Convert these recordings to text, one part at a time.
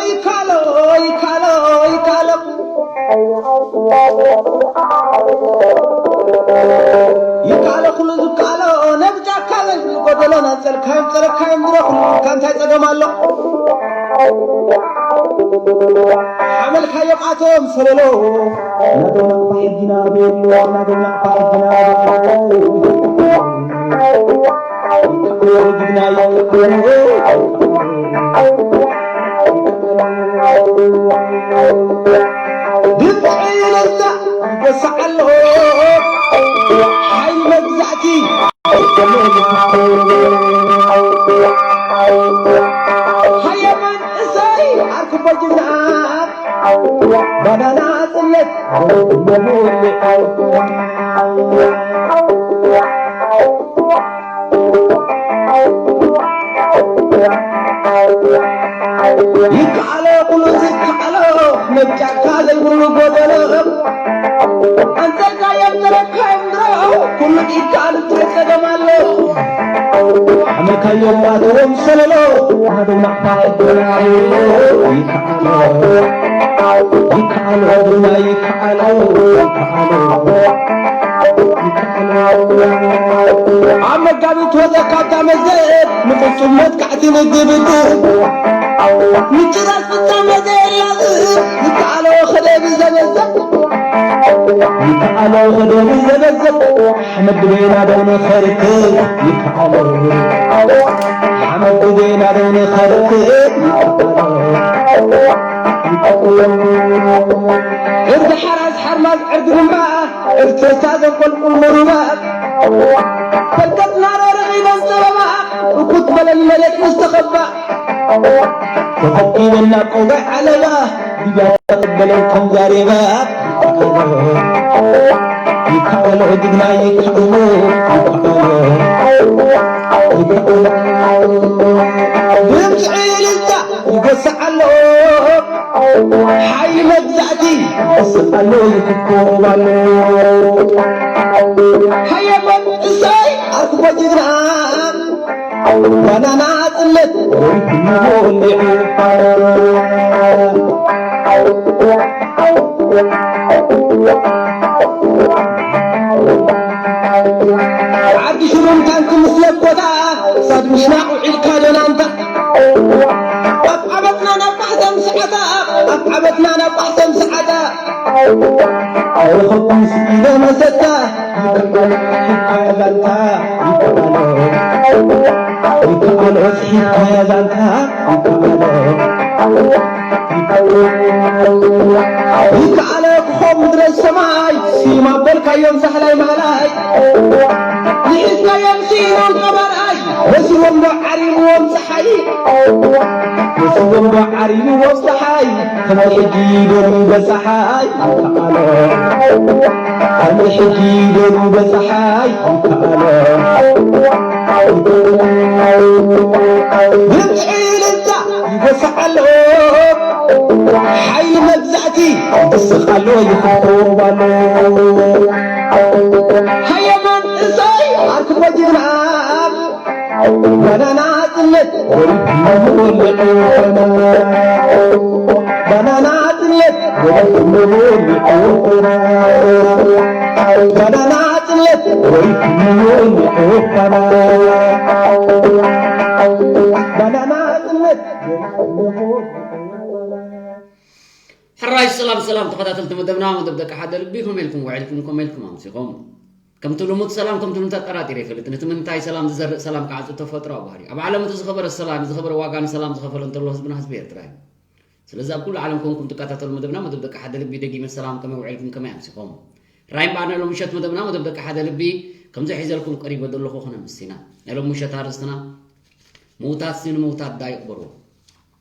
ይካሎ ይካሎ ይካሎ ይካሎ ኩሉ ዝካሎ ነዚ ጫካ ዘይብሉ ጎደሎ ናንጸልካዮም ጸረካዮም ዝረኽሉ ኢልካ እንታይ ጸገም ኣሎ? ሓመልካዮም ኣቶም ሰለሎ ናቶም ናቕፋ ሕጂ ናበይ ኣሎ? ናቶም ናቕፋ ሕጂ ናበይ ኣሎ? ድምፂ ለዛ ይጎስዕ ኣሎ ሓይሊ መግዛእቲ ሃየ መንእሰይ ዓርኩ በጅና ባናና ጽለት ይከኣሎ ኩሉ ዝከኣሎ መብጫካ ዘይብሉ ጎደሎ ኣንጸልካዮም ተረካዮም ድሮ ኩሉ ኢድካ እንታይ ጸገም ኣሎ ሓመልካዮም ኣተዎም ሰለሎ ኣዶ ማዕታ ይከኣሎ ይከኣሎ ብና ይከኣሎ ይከኣሎ ኣብ መጋቢት ወፀ ካብታ መዘት ንፍፁም መጥቃዕቲ ንድብድብ ምጭራስ ፍፃመ ዘየላዝብ ይከኣሎ ከደቢ ዘበዘብ ይከኣሎ ከደቢ ዘበዘብ ሓመድ በይና ደውነ ኸርክ ይከኣሎ ሓመድ በይና ደውነ ኸርክ ይከኣሎ ዕርዲ ሓራስ ሓርማዝ ዕርዲ ግንባር ዕርተሳ ዘንቆልቁል መሩባ ፈልቀትና ረርኺበን ጸበባ እኩት በለን መሬት ምስ ተኸባ ተኸቢበን ናብ ቆጋይ ዓለባ ሊብያ ተቐበለን ከም ዛሬባ ይከኣሎ ጅግና ይከኣሎ ይከኣሎ ይከኣሎ ድምፂ ዕልልታ ይጎስዕ ኣሎ ሓይሊ መግዛእቲ ይስቕ ኣሎ ይትኮብ ኣሎ ሃየ መንእሰይ ኣርክቦ ጅግና ባናና ጽለት ወይትሞልዑ ዓዲ ሽሩምታን ክምስለት ቦታ ሳድሚና ውዒልካ ዶናንታ ኣብ ዓመትና ናብ ማሕተም ሰዓታ ኣብ ዓመትና ናብ ማሕተም ሰዓታ ኣይረኸብኩም ስኢለ መሰታ ይከኣሎ ሒዝካያ ዛንታ ይከኣሎ ይከኣሎ ሒዝካያ ዛንታ ይከኣሎ ይከኣሎ ክኾም ምድረ ሰማይ ሲማ በልካዮም ሳሕላይ ማሕላይ ንሒዝካዮም ሲኢኖም ቀባርኣይ ወሲዎም ዶ ዓሪምዎም ፀሓይ ወሲዎም ዶ ዓሪምዎም ፀሓይ ከምዚ ሕጂ ደሩ በፀሓይ ይከኣሎ ከምዚ ሕጂ ደሩ በፀሓይ ይከኣሎ ድምፂ ልልታ ይጎስዕ ኣሎ ሓይሊ መግዛእቲ ይስቕ ኣሎ ይኽብኮብ ኣሎ ሃየ መንእሰይ ዓርክቦ ጅግና ባናና ጽለት ባናና ጽለት ባናና ጽለት ባናና ጽለት ሕራይ ሰላም ሰላም ተኸታተልቲ መደብና መደብ ደቂ ሓደ ልቢ ከመይ ኢልኩም ውዒልኩም ከመይ ኢልኩም ኣምሲኹም ከምቲ ልሙድ ሰላም ከምቲ ልሙድ ተጠራጢረ ይፈልጥ ነቲ ምንታይ ሰላም ዝዘርእ ሰላም ክዓጹ ተፈጥሮ ባህሪ ኣብ ዓለም እቲ ዝኸበረ ሰላም ዝኸበረ ዋጋ ንሰላም ዝኸፈለ እንተሎ ህዝብና ህዝቢ ኤርትራ እዩ ስለዚ ኣብ ኩሉ ዓለም ኮንኩም ትከታተሉ መደብና መደብ ደቂ ሓደ ልቢ ደጊመ ሰላም ከመይ ውዒልኩም ከመይ ኣምሲኹም ራይ እምበኣር ናይ ሎም ምሸት መደብና መደብ ደቂ ሓደ ልቢ ከምዚ ሒዘልኩም ቀሪበ ዘለኹ ክነምስ ኢና ናይ ሎም ምሸት ኣርእስትና ምውታትሲ ንምውታት ዳ ይቕበርዎ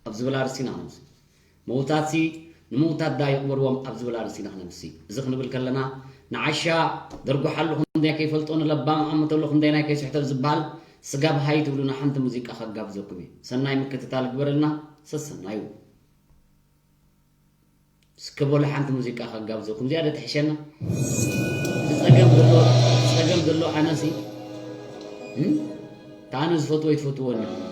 ኣብ ዝብል ኣርእስቲ ኢና ክነምሲ ምውታትሲ ንምውታት ዳ ይቕበርዎም ኣብ ዝብል ኣርእስቲ ኢና ክነምሲ እዚ ክንብል ከለና ንዓሻ ደርጉሓሉ ክንደይ ከይፈልጦ ንለባም ኣምተሉ ክንደይ ናይ ከይስሕቶ ዝበሃል ስጋብ ሃይ ትብሉና ሓንቲ ሙዚቃ ከጋብዘኩም እዩ ሰናይ ምክትታል ግበረልና ሰሰናዩ እስከ በሉ ሓንቲ ሙዚቃ ከጋብዘኩም። እዚኣ ዶ ትሕሸና? እቲ ጸገም ዘሎ፣ እቲ ጸገም ዘሎ ኣነሲ፣ እም? እታ ኣነ ዝፈትዎ ኣይትፈትዎን ኢኹም።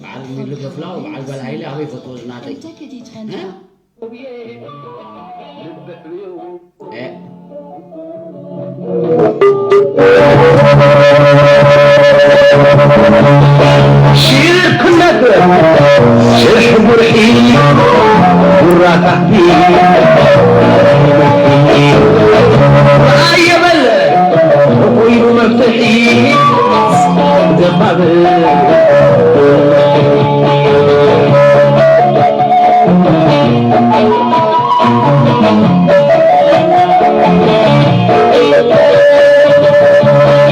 በዓል ሚሉ ገፍላው፣ በዓል በል ሃይለ ኣበይ ይፈትዎ ዝናተይ? እ? እ? ሽርክነት ሽርሒ ጉርሒ ጉራ ታሕቲ ኣየበለ ተኾይኑ መፍትሒ ዘባብ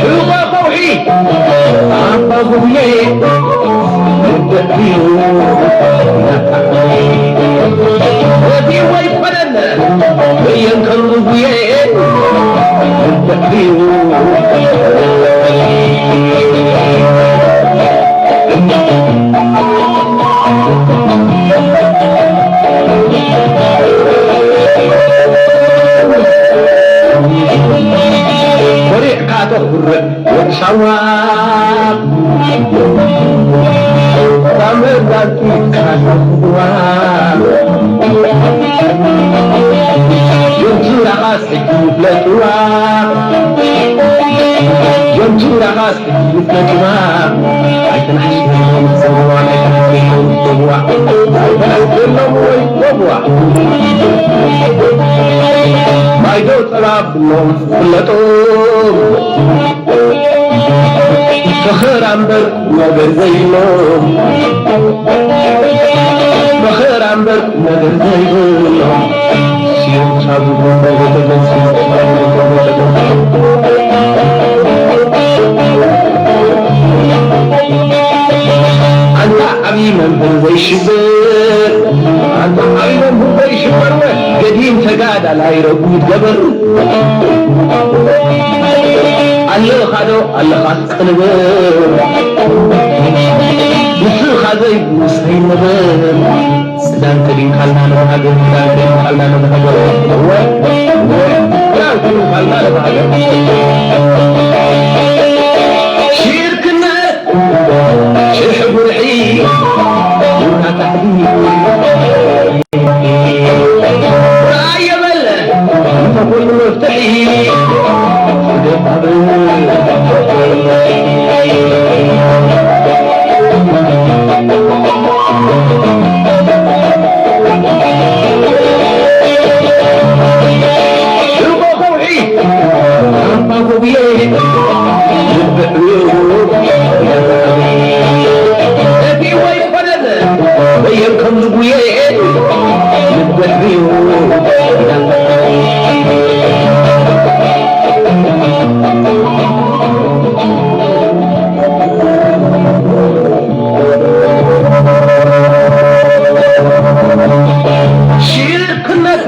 ሑቐ ከውሒ ኣባ ጉብየ ልብዕ እዩ። ወዲ ወይ ፈደለ በየን ከም ጉብየ ልብዕ እዩ። ኮሪዕካ ተኹርዕ ወዲ ሳዋ፣ ታመዛዚካ ሳዋ፣ ጆንቱራኻስ ሕጂ ይፍለጥዋ፣ ጆንቱራኻስ ሕጂ ይፍለጥዋ። ኣይተናሕስሎም ሰብዋ፣ ኣይተናሕስሎም ሰብዋ፣ ኣይተናሕስሎም ወይ ሰብዋ። ማይዶ ጸባ ብሎም ፍለጦም። ፈኸራ እምበር ነገር ዘይብሎም፣ ፈኸራ እምበር ነገር ዘይብሎም። ሲዮን ሳቡ ኣንታ ዓብዪ መምህር ዘይሽበር፣ ኣንታ ዓብዪ መምህር ዘይሽበር፣ ገዲም ተጋዳላይ ረጒድ ገበር። ኣለኻዶ ኣለኻስ ቅልብር፣ ንስኻ ዘይብሉ ሰይንብር። ስዳን ከዲንካልና ነቲ ሃገር፣ ስዳን ከዲንካልና ነቲ ሃገር። እወ፣ እወ፣ ስዳን ከዲንካልና ነቲ ሃገር። ሽርክነት ሽርሒ ጉርሒ፣ ቡና ታሕቲ። ራእየ በለ፣ እንተ ኩሉ መፍትሒ፣ ደባብ። ሽርቆ ከውሒ፣ ኣባ ጎብየ፣ ልብዕ። እቲ ወይ ፈለለ፣ በየን ከም ዝጉየ፣ ልብዕ። ሽርክነት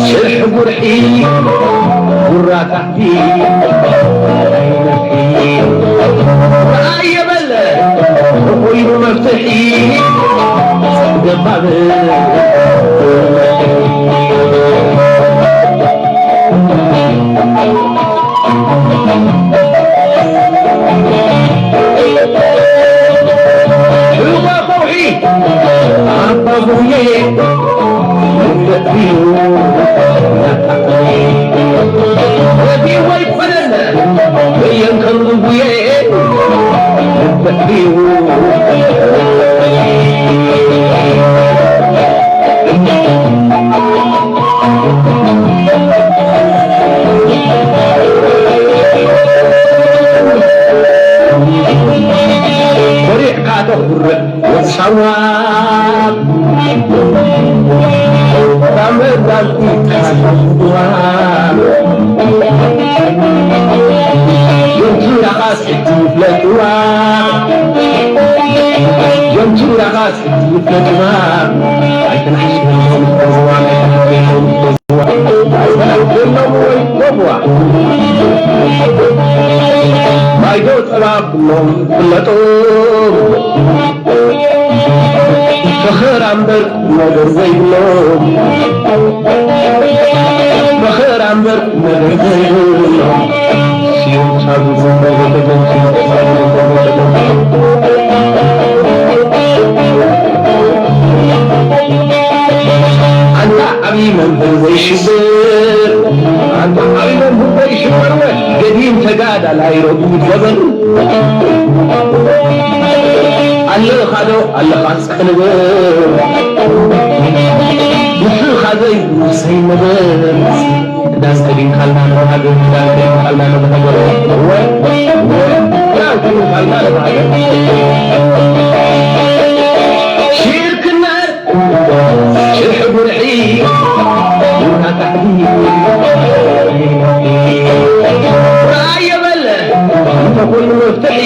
ሽርሒ ጉርሒ ጉራ ታሕቲ ኣይነፍሒ። ራእየ በለ ተኾይኑ መፍትሒ ደባብ። ሩባ ከውሒ ኣባ ጉየ ልብዕዩ ነቲ ወይ ፈለለ በየን ከም ዝጉየ ልብዕዩ ኮሪዕካ ተኹርዕ ወዲ ሳዋ ታመዛዚካ ተኽዋ ዮንቱራኻስ ሕጂ ይፍለጥዋ ዮንቱራኻስ ሕጂ ይፍለጥዋ ኣይተናሕሽሎም ተኽዋ ኣይተናሕሽሎም ተኽዋ ኣይተናሕሽሎም ወይ ተኽዋ ማይዶ ጸባብሎም ፍለጦም መኸራ እምበር ነገር ዘይብሎም፣ መኸራ እምበር ነገር ዘይብሎም፣ ሲዮን ካብ ዝነበረ ተገንፂሉ። ኣንታ ዓብዪ መምህር ዘይሽብር፣ ኣንታ ዓብዪ መምህር ዘይሽብር፣ ገዲም ተጋዳላይ ረጉድ ገበን። ኣለኻዶ ኣለኻስ ክንብር፣ ንስኻ ዘይብሉ ሰይንብር። እንዳስተዲንካልና ንብሃገር፣ እንዳስተዲንካልና ንብሃገር። ወ-፣ ወ-፣ እንዳስተዲንካልና ንብሃገር። ሽርክነት ሽርሒ ጉርሒ፣ ቡና ታሕቲ ራየ በለ፣ እንተ ኩሉ መፍትሒ፣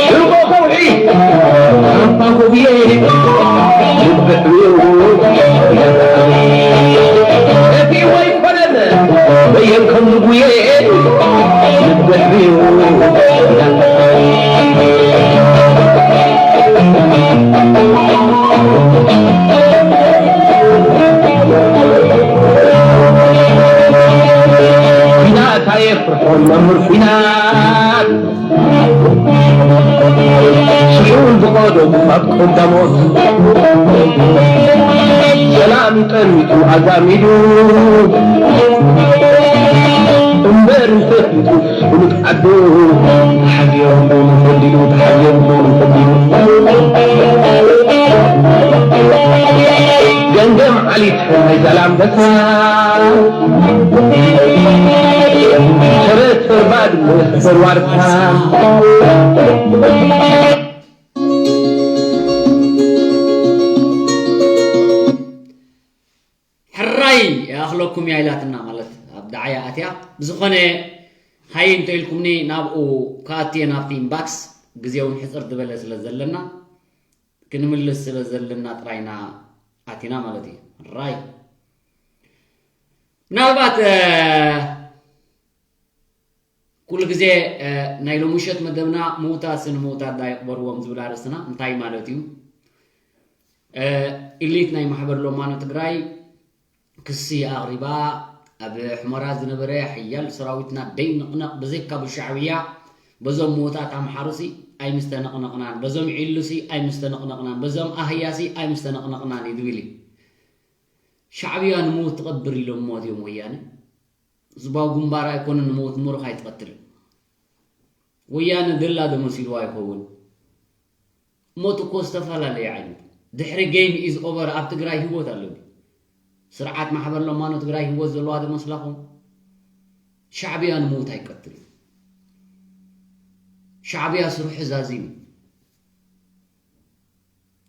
ሽርቆ ከውሒ፣ ኣባ ጎብየ፣ ልብሕብዩ፣ እቲ ወይ ፈረን በየን ከም ዝጉየ ንብሕብዩ። ኲናት ኣየፍርሖን መምህር ኲናት፣ ስሑል ዝቐደሙ ኣብ ቀዳሞት፣ ሰላም ጠሚቱ ኣዛሚዱ፣ እምበር እንተፊቱ ፍሉጥ ዓዱ፣ ተሓዚኦም በይኑ ፈዲሉ፣ ተሓዚኦም በይኑ ፈዲሉ። ገንገም ዓሊት ናይ ዛላምበሳ፣ ተረት ፈርባድ መስተር ዋርታ። ሕራይ ይኣኽለኩም እያ ኢላትና፣ ማለት ኣብ ደዓያ ኣትያ። ብዝኾነ ሃይ እንተ ኢልኩምኒ ናብኡ ክኣቱ እየ፣ ናብቲ ኢንባክስ። ግዜ እውን ሕፅር ዝበለ ስለ ዘለና፣ ክንምልስ ስለ ዘለና ጥራይና ኣቲና ማለት እዩ። ሕራይ ምናልባት፣ እ፣ ኩሉ ግዜ፣ እ፣ ናይ ሎሚ ምሸት መደብና ምውታስ ንምውታት ዳ ይቕበርዎም ዝብል ኣርእስትና እንታይ ማለት እዩ? እ፣ ኢሊት ናይ ማሕበር ሎማኖ ትግራይ ክሲ ኣቕሪባ፣ ኣብ ሑመራ ዝነበረ ሓያል ሰራዊትና ደይንቕነቕ፣ ብዘይካ ብሻዕብያ፣ በዞም ምውታት ኣምሓሩሲ ኣይምስተነቕነቕናን፣ በዞም ዒሉሲ ኣይምስተነቕነቕናን፣ በዞም ኣህያሲ ኣይምስተነቕነቕናን እዩ ዝብል እዩ። ሻዕብያ ንምውት ትቐብር ኢሎሞ ድዮም ወያነ? ህዝባዊ ግንባር ኣይኮነን ንምውት ምሩኽ ኣይትቐትልን። ወያነ ደላ ዶ መሲልዋ ይኸውን? ሞት እኮ ዝተፈላለየ ዓይነት። ድሕሪ ጌም ኢዝ ኦቨር ኣብ ትግራይ ህይወት ኣሎ ድዩ? ስርዓት ማሕበር ለማኖ ትግራይ ህይወት ዘለዋ ዶ መስላኹም? ሻዕብያ ንምውት ኣይቀትልን። ሻዕብያ ስርሑ ዛዚም እዩ።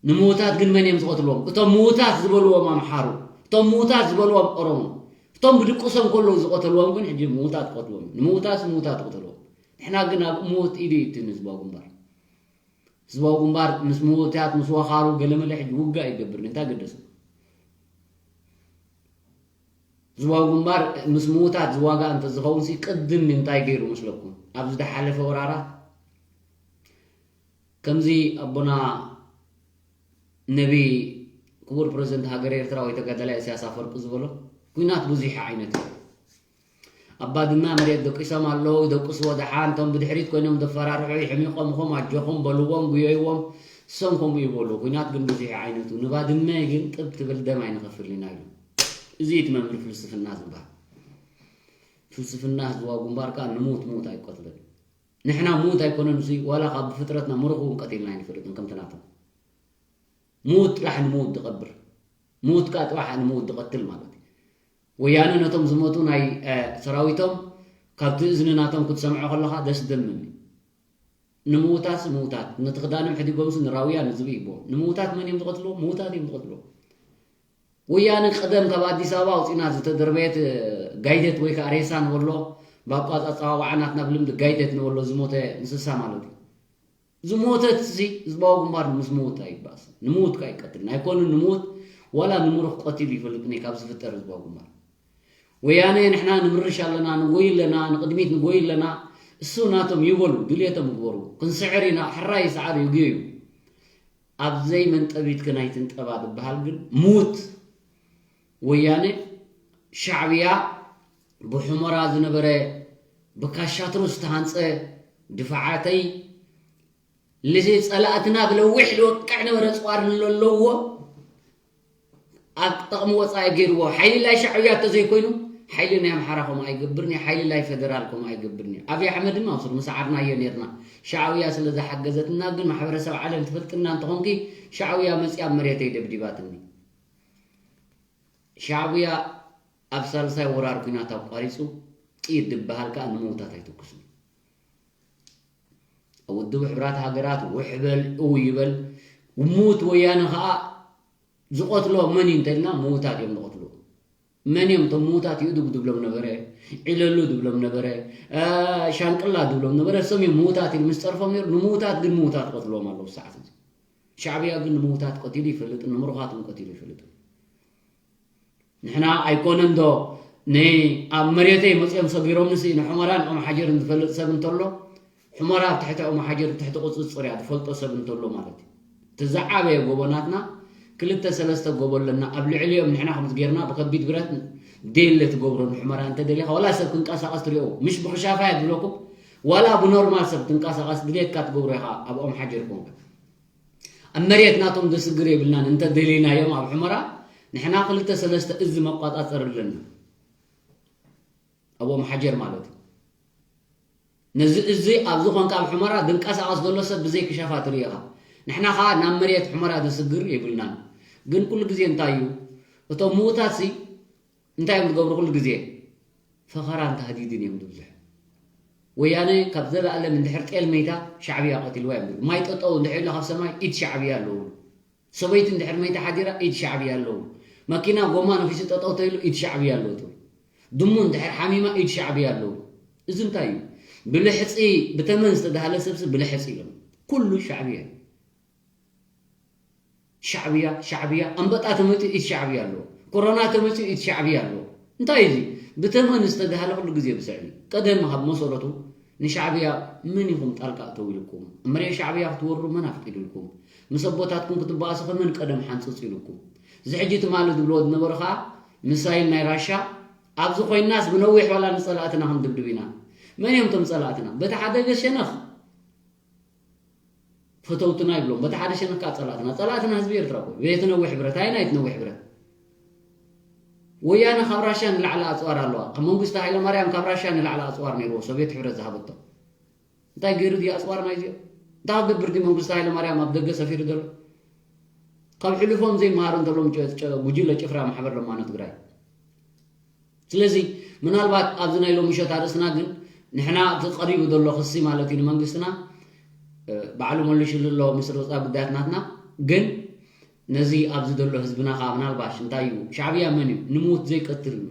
ንምውታት ግን መን እዮም ዝቐትልዎም? እቶም ምውታት ዝበልዎም ኣምሓሩ፣ እቶም ምውታት ዝበልዎም ኦሮሞ፣ እቶም ብድቁሶም ከለዉ ዝቐተልዎም ግን ሕጂ ምውታት ትቐትልዎም። ንምውታስ ምውታት ትቐትልዎም። ንሕና ግን ኣብ ምውት ኢዱ እዩ እቲ ህዝባዊ ግንባር። ህዝባዊ ግንባር ምስ ምውታት፣ ምስ ወኻሩ ገለመለ ሕጂ ውግእ ኣይገብርን። እንታይ ገደሶ? ህዝባዊ ግንባር ምስ ምውታት ዝዋጋእ እንተዝኸውን ሲ ቅድም እንታይ ገይሩ መስለኩም? ኣብ ዝደሓለፈ ወራራት ከምዚ ኣቦና ነቢ ክቡር ፕረዚደንት ሃገር ኤርትራ ወይ ተጋዳላይ ኢሳያስ ኣፈወርቂ ዝበሎ፣ ኲናት ብዙሕ ዓይነት እዩ። ኣብ ባድመ መሬት ደቂሶም ኣለዉ፣ ይደቅስዎ ደሓን፣ እቶም ብድሕሪት ኮይኖም ዘፈራርሑ ይሕሚቖም ኢኹም፣ ኣጆኹም በልዎም፣ ጉየይዎም፣ እሶም ከምኡ ይበሉ። ኲናት ግን ብዙሕ ዓይነቱ። ንባድመ ግን ጥብ ትብል ደም ኣይንኸፍልን ኢና ኢሉ። እዚ እዩ እቲ መምህር ፍልስፍና ዝበሃል። ፍልስፍና ህዝባዊ ግንባር ከኣ ንሙት ሙት ኣይቆትልን። ንሕና ሙት ኣይኮነን፣ እዚ ዋላ ካብ ብፍጥረትና ምሩኽ እውን ቀቲልና ኣይንፈልጥን ከምቲ ናቶም። ሙት ጥራሕ ንሙት ዝቐብር፣ ሙት ከኣ ጥራሕ ንሙት ዝቐትል ማለት እዩ። ወያነ ነቶም ዝሞቱ ናይ፣ እ፣ ሰራዊቶም ካብቲ እዝኒ ናቶም ክትሰምዖ ከለኻ ደስ ደምም እዩ። ንምውታስ ምውታት፣ ነቲ ክዳኖም ሕዲጎምስ ንራውያ ንዝብኢ ይቦ። ንምውታት መን እዮም ዝቐትልዎ? ምውታት እዮም ዝቐትልዎ። ወያነ ቀደም ካብ ኣዲስ ኣበባ ኣውፂና ዝተደርበየት፣ እ፣ ጋይደት ወይ ከዓ ሬሳ ንበሎ፣ ብኣቋፃፃዋ ዋዕናትና ብልምዲ ጋይደት ንበሎ ዝሞተ እንስሳ ማለት እዩ። ዝሞተት ሲ ህዝባዊ ግንባር ምስ ምውት ኣይባእስ። ንምውት ከኣ ይቀትል። ኣይኮኑ ንምውት ዋላ ንምሩኽ ቀቲሉ ይፈልጥኒ ካብ ዝፍጠር ህዝባዊ ግንባር። ወያነ ንሕና ንምርሽ ኣለና፣ ንጎይ ኣለና፣ ንቕድሚት ንጎይ ኣለና፣ እሱ ናቶም ይበሉ፣ ድልየቶም ይግበሩ፣ ክንስዕር ኢና፣ ሕራይ ይስዓር ይጉየዩ። ኣብ ዘይመንጠቢትኪ ኣይትንጠባ ዝበሃል ግን ሙት። ወያነ ሻዕብያ ብሑመራ ዝነበረ ብካሻትሩ ዝተሃንፀ ድፋዓተይ ልዚ ጸላእትና ብለዊሕ ዝወቅዕ ነበረ ጽዋር ንለለዎ ኣብ ጠቕሚ ወጻኢ ገይርዎ። ሓይሊ ላይ ሻዕብያ እንተዘይኮይኑ ሓይሊ ናይ ኣምሓራ ከምኡ ኣይገብርን እዩ፣ ሓይሊ ላይ ፌደራል ከምኡ ኣይገብርን እዩ። ኣብይ ኣሕመድ ድማ ኣብ ስሩ ምስ ዓርናዮ ነርና። ሻዕብያ ስለ ዝሓገዘትና ግን ማሕበረሰብ ዓለም ትፈልጥና እንተኾንኪ ሻዕብያ መጽያ ኣብ መሬተይ ደብዲባትኒ። ሻዕብያ ኣብ ሳልሳይ ወራር ኲናት ኣቋሪጹ ጥይት ዝበሃል ከኣ ንምውታት ኣይትኩስን። ኣብ ውድብ ሕብራት ሃገራት ውሕ በል እው ይበል። ሙት ወያነ ከኣ ዝቐትሎ መን እዩ እንተልና ምውታት እዮም ዝቐትሉ። መን እዮም እቶም ምውታት? ይእዱግ ድብሎም ነበረ፣ ዒለሉ ድብሎም ነበረ፣ እ፣ ሻንቅላ ድብሎም ነበረ። እሶም እዮም ምውታት ኢሉ ምስ ጸርፎም ነይሩ። ንምውታት ግን ምውታት ቀትልዎም ኣለዉ ሰዓት እዚ። ሻዕብያ ግን ንምውታት ቀቲሉ ይፈልጥን ንምሩኻት እውን ቀቲሉ ይፈልጥን። ንሕና ኣይኮነን ዶ ን-፣ ኣብ መሬተይ መጺኦም ሰጊሮምንሲ ንሑመራን ኦም ሓጀርን ዝፈልጥ ሰብ እንተሎ፣ ሑመራ ኣብ ትሕቲ ኦም ሓጀር ትሕቲ ቁጽጽር እያ ዝፈልጦ ሰብ እንተሎ ማለት እዩ። እቲ ዝዓበየ ጎቦ ናትና ክልተ ሰለስተ ጎቦ ኣለና። ኣብ ልዕሊኦም ንሕና ከምዚ ጌርና ብከቢድ ብረት ዴለ ትገብሮ ንሑመራ እንተደሊኻ ዋላ ሰብ ክንቀሳቐስ ትሪኦ ምሽ ብኽሻፋ እያ ትብለኩም። ዋላ ብኖርማል ሰብ ትንቀሳቐስ ድሌትካ ትገብሮ ኢኻ ኣብ ኦም ሓጀር ኮንካ። ኣብ መሬት ናቶም ዘስግር የብልናን። እንተ ደሊናዮም ኣብ ሑመራ ንሕና ክልተ ሰለስተ እዝ መቋጻጸር ኣለና። ኣብ ኦም ሓጀር ማለት እዩ። ነዚ እዚ ኣብ ዝኾንካ ኣብ ሑመራ ዝንቀሳቐስ ዘሎ ሰብ ብዘይ ክሻፋ ትርኢ ኢኻ። ንሕና ኸኣ ናብ መሬት ሑመራ ዘስግር የብልናን። ግን ኩሉ ግዜ እንታይ እዩ? እቶም ምዉታትሲ እንታይ እዮም ዝገብሩ ኩሉ ግዜ? ፈኸራን ታህዲድን እዮም ዝብዝሑ። ወያነ ካብ ዘለኣለም እንድሕር ጤል መይታ ሻዕብያ ቀቲልዋ እዮም ዝብሉ። ማይ ጠጠው እንድሕር ኢሉ ካብ ሰማይ ኢድ ሻዕብያ ኣለውሉ። ሰበይቲ እንድሕር መይታ ሓዲራ ኢድ ሻዕብያ ኣለውሉ። መኪና ጎማ ነኺሱ ጠጠው ተይሉ ኢድ ሻዕብያ ኣለዎ ትብሉ። ድሙ እንድሕር ሓሚማ ኢድ ሻዕብያ ኣለውሉ። እዚ እንታይ እዩ? ብልሕፂ ብተመን ዝተዳህለ ሰብሲ ብልሕፂ ኢሎም። ኩሉ ሻዕብያ እዩ። ሻዕብያ፣ ሻዕብያ፣ ኣንበጣ ተመፂኡ ኢድ ሻዕብያ ኣለዎ። ኮሮና ተመፂኡ ኢድ ሻዕብያ ኣለዎ። እንታይ እዚ? ብተመን ዝተዳህለ ኩሉ ግዜ ብስዕሪ። ቀደም ካብ መሰረቱ ንሻዕብያ መን ኢኹም ጣልቃ እተው ኢልኩም? ኣብ መሬት ሻዕብያ ክትወሩ መን ኣፍቂዱልኩም? ምስ ኣቦታትኩም ክትበኣሱ ከ መን ቀደም ሓንፅፅ ኢልኩም? እዚ ሕጂ ትማሊ ዝብልዎ ዝነበሩ ከዓ ሚሳይል ናይ ራሻ ኣብዚ ኮይናስ ብነዊሕ ዋላ ንፀላእትና ክንድብድብ ኢና። መን እዮም እቶም ፀላእትና? በቲ ሓደ ገሸነኽ ፈተውትና ይብሎም። በቲ ሓደ ሸነኽ ከዓ ጸላእትና። ጸላእትና ህዝቢ ኤርትራ እኮ እዩ። ቤት ነዊሕ ብረት፣ ኣየናይ እቲ ነዊሕ ብረት? ወያነ ካብ ራሻ ንላዕሊ ኣጽዋር ኣለዋ። ከም መንግስቲ ሃይለማርያም ካብ ራሻ ንላዕሊ ኣጽዋር ነይርዎ፣ ሶቪየት ሕብረት ዝሃበቶ። እንታይ ገይሩ ድዩ ኣጽዋር ናይ እዚኦም? እንታይ ክገብር ድዩ መንግስቲ ሃይለማርያም ኣብ ደገ ሰፊሩ ዘሎ? ካብ ሕሉፎም ዘይመሃሩ እንተሎም ጨ-፣ ጨ-፣ ጉጅለ ጭፍራ ማሕበር ለማኖ ትግራይ። ስለዚ ምናልባት ኣብዚ ናይ ሎሚ ሸት ኣርእስና ግን ንሕና እቲ ቀሪቡ ዘሎ ክሲ ማለት እዩ ንመንግስትና፣ እ፣ ባዕሉ መሊሽሉ ኣሎ ምስ ርብጻ ጉዳያት ናትና። ግን ነዚ ኣብዚ ዘሎ ህዝብና ከዓ ምናልባሽ እንታይ እዩ? ሻዕብያ መን እዩ? ንምውት ዘይቀትል እዩ።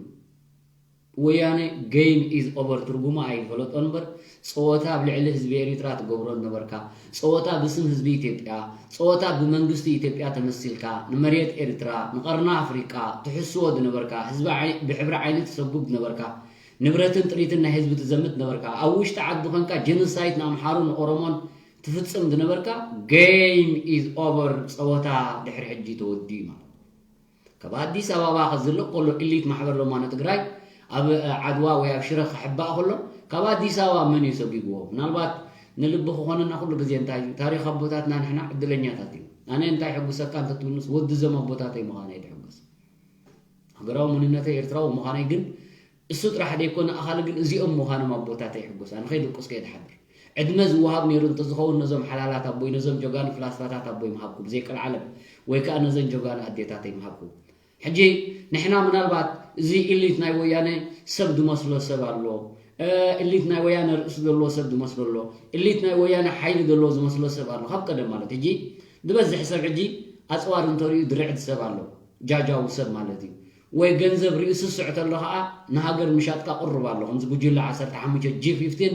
ወያነ game is over ትርጉሙ ኣይፈለጦ እምበር ጸወታ ኣብ ልዕሊ ህዝቢ ኤሪትራ ትገብሮ ዝነበርካ፣ ጸወታ ብስም ህዝቢ ኢትዮጵያ፣ ጸወታ ብመንግስቲ ኢትዮጵያ ተመሲልካ፣ ንመሬት ኤሪትራ፣ ንቀርኒ ኣፍሪቃ ትሕስዎ ዝነበርካ፣ ህዝቢ ዓይ-፣ ብሕብሪ ዓይኒ ትሰጉግ ዝነበርካ፣ ንብረትን ጥሪትን ናይ ህዝቢ ትዘምት ነበርካ፣ ኣብ ውሽጢ ዓዲ ኮንካ ጀኖሳይድ ንኣምሓሩን ንኦሮሞን ትፍጽም ዝነበርካ፣ game is over፣ ጸወታ ድሕሪ ሕጂ ተወዲኡ ማለት። ካብ ኣዲስ ኣበባ ክዝልቕ ከሎ ኢሊት ማሕበር ለማኖ ትግራይ ኣብ ዓድዋ ወይ ኣብ ሽረ ክሕባእ ከሎ ካብ ኣዲስ ኣበባ መን እዩ ሰጒግዎ? ምናልባት ንልቢ ክኾነና ኩሉ ግዜ እንታይ እዩ? ታሪኽ ኣቦታትና ንሕና ዕድለኛታት እዩ። ኣነ እንታይ ሕጉሰካ እንተትብሉስ ወዲ ዘም ኣቦታተይ ምዃነይ ድሕጉስ። ሃገራዊ መንነተይ ኤርትራዊ ምዃነይ ግን እሱ ጥራሕ ደይኮነ ኣኻሊ ግን እዚኦም ምዃኖም ኣቦታተይ ይሕጎስ። ኣነ ከይድቁስ ከይድሓድር። ዕድመ ዝወሃብ ነይሩ እንተዝኸውን ነዞም ሓላላት ኣቦይ፣ ነዞም ጀጋኑ ፍላስፋታት ኣቦይ ምሃብኩ፣ ብዘይ ቀልዓለም፣ ወይ ከኣ ነዘን ጀጋኑ ኣዴታተይ ምሃብኩ። ሕጂ ንሕና ምናልባት እዚ ኢሊት ናይ ወያነ ሰብ ዝመስሎ ሰብ ኣሎ፣ እ፣ ኢሊት ናይ ወያነ ርእሲ ዘለዎ ሰብ ዝመስሎ ኣሎ፣ ኢሊት ናይ ወያነ ሓይሊ ዘለዎ ዝመስሎ ሰብ ኣሎ፣ ካብ ቀደም ማለት። ሕጂ ዝበዝሕ ሰብ ሕጂ ኣጽዋር እንተርእዩ ዝርዕድ ሰብ ኣሎ፣ ጃጃዊ ሰብ ማለት እዩ። ወይ ገንዘብ ርእዩ ስስዕ ተሎ ኸዓ ንሃገር ምሻጥካ ቅሩብ ኣሎ። ከምዚ ጉጅለ ዓሰርተ ሓሙሽተ ጂ ፊፍቲን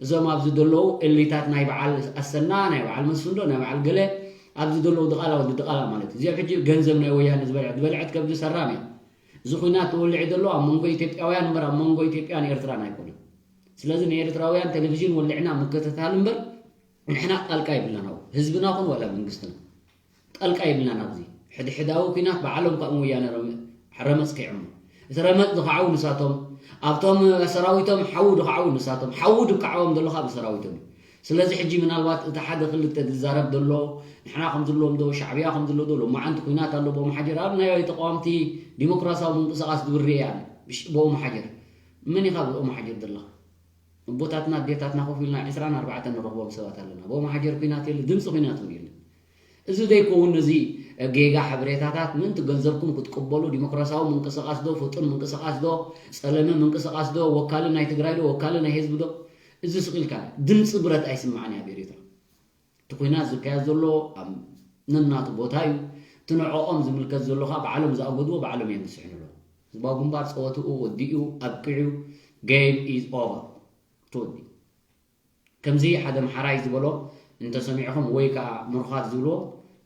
እዞም ኣብዚ ዘለዉ ኤሊታት ናይ በዓል ኣሰና፣ ናይ በዓል መስፍንዶ፣ ናይ በዓል ገለ ኣብዚ ዘለዉ ድቓላ ወዲ ድቓላ ማለት እዩ። እዚኦም ሕጂ ገንዘብ ናይ ወያነ ዝበልዐት ዝበልዐት ከብዲ ሰራም እያ። እዚ ኹናት ተወሊዑ ዘሎ ኣብ መንጎ ኢትዮጵያውያን እምበር ኣብ መንጎ ኢትዮጵያን ኤርትራን ኣይኮነን። ስለዚ ንኤርትራውያን ቴሌቪዥን ወሊዕና ምክትታል እምበር ንሕና ጣልቃ የብልናን። ኣብኡ ህዝብና ኹን ዋላ መንግስትና ጣልቃ የብልናን። ኣብዚ ሕድሕዳዊ ኲናት ባዕሎም ካብ ወያነ ረመ- ረመፅ ከይዕሙ እቲ ረመፅ ዝኸዓው ንሳቶም ኣብቶም ሰራዊቶም ሓዊ ዝኸዓው ንሳቶም ሓዊ ድከዓዎም ዘሎ ካብ ሰራዊቶም እዩ። ስለዚ ሕጂ ምናልባት እቲ ሓደ ክልተ ዝዛረብ ዘሎ ንሕና ከም ዝለዎም ዶ ሻዕብያ ከም ዝሎ ዶ ሎማዓንቲ ኩናት ኣሎ ብኦም ሓጀር ኣብ ናይ ተቃዋምቲ ዲሞክራሲያዊ ምንቅስቃስ ዝብርየ ኣነ ብሽ- ብኦም ሓጀር መን ኢኻ ብኦም ሓጀር ዘለኻ? ኣቦታትና ኣዴታትና ኮፍ ኢልና ዕስራን ኣርባዕተን ንረኽቦም ሰባት ኣለና። ብኦም ሓጀር ኩናት የለ ድምፂ ኩናት እውን የለ። እዚ ዘይከውን ነዚ ጌጋ ሓበሬታታት ምእንቲ ገንዘብኩም ክትቅበሉ ዲሞክራሲያዊ ምንቅስቃስ ዶ ፍጡን ምንቅስቃስ ዶ ጸለመ ምንቅስቃስ ዶ ወካሊ ናይ ትግራይ ዶ ወካሊ ናይ ህዝቢ ዶ እዚ ስቂልካ ድምፂ ብረት ኣይስማዕን ኣብ ኤርትራ እቲ ኩናት ዝካየድ ዘሎ ኣብ ነናቱ ቦታ እዩ እቲ ንዕኦም ዝምልከት ዘሎ ከዓ ባዕሎም ዝኣገድዎ ባዕሎም እዮም ዝስሕኑ ኣለዉ ህዝባዊ ግንባር ፀወትኡ ወዲኡ ኣብቅዑ game is over ተወዲኡ ከምዚ ሓደ ኣምሓራይ ዝበሎ እንተሰሚዕኹም ወይ ከዓ ምሩኻት ዝብልዎ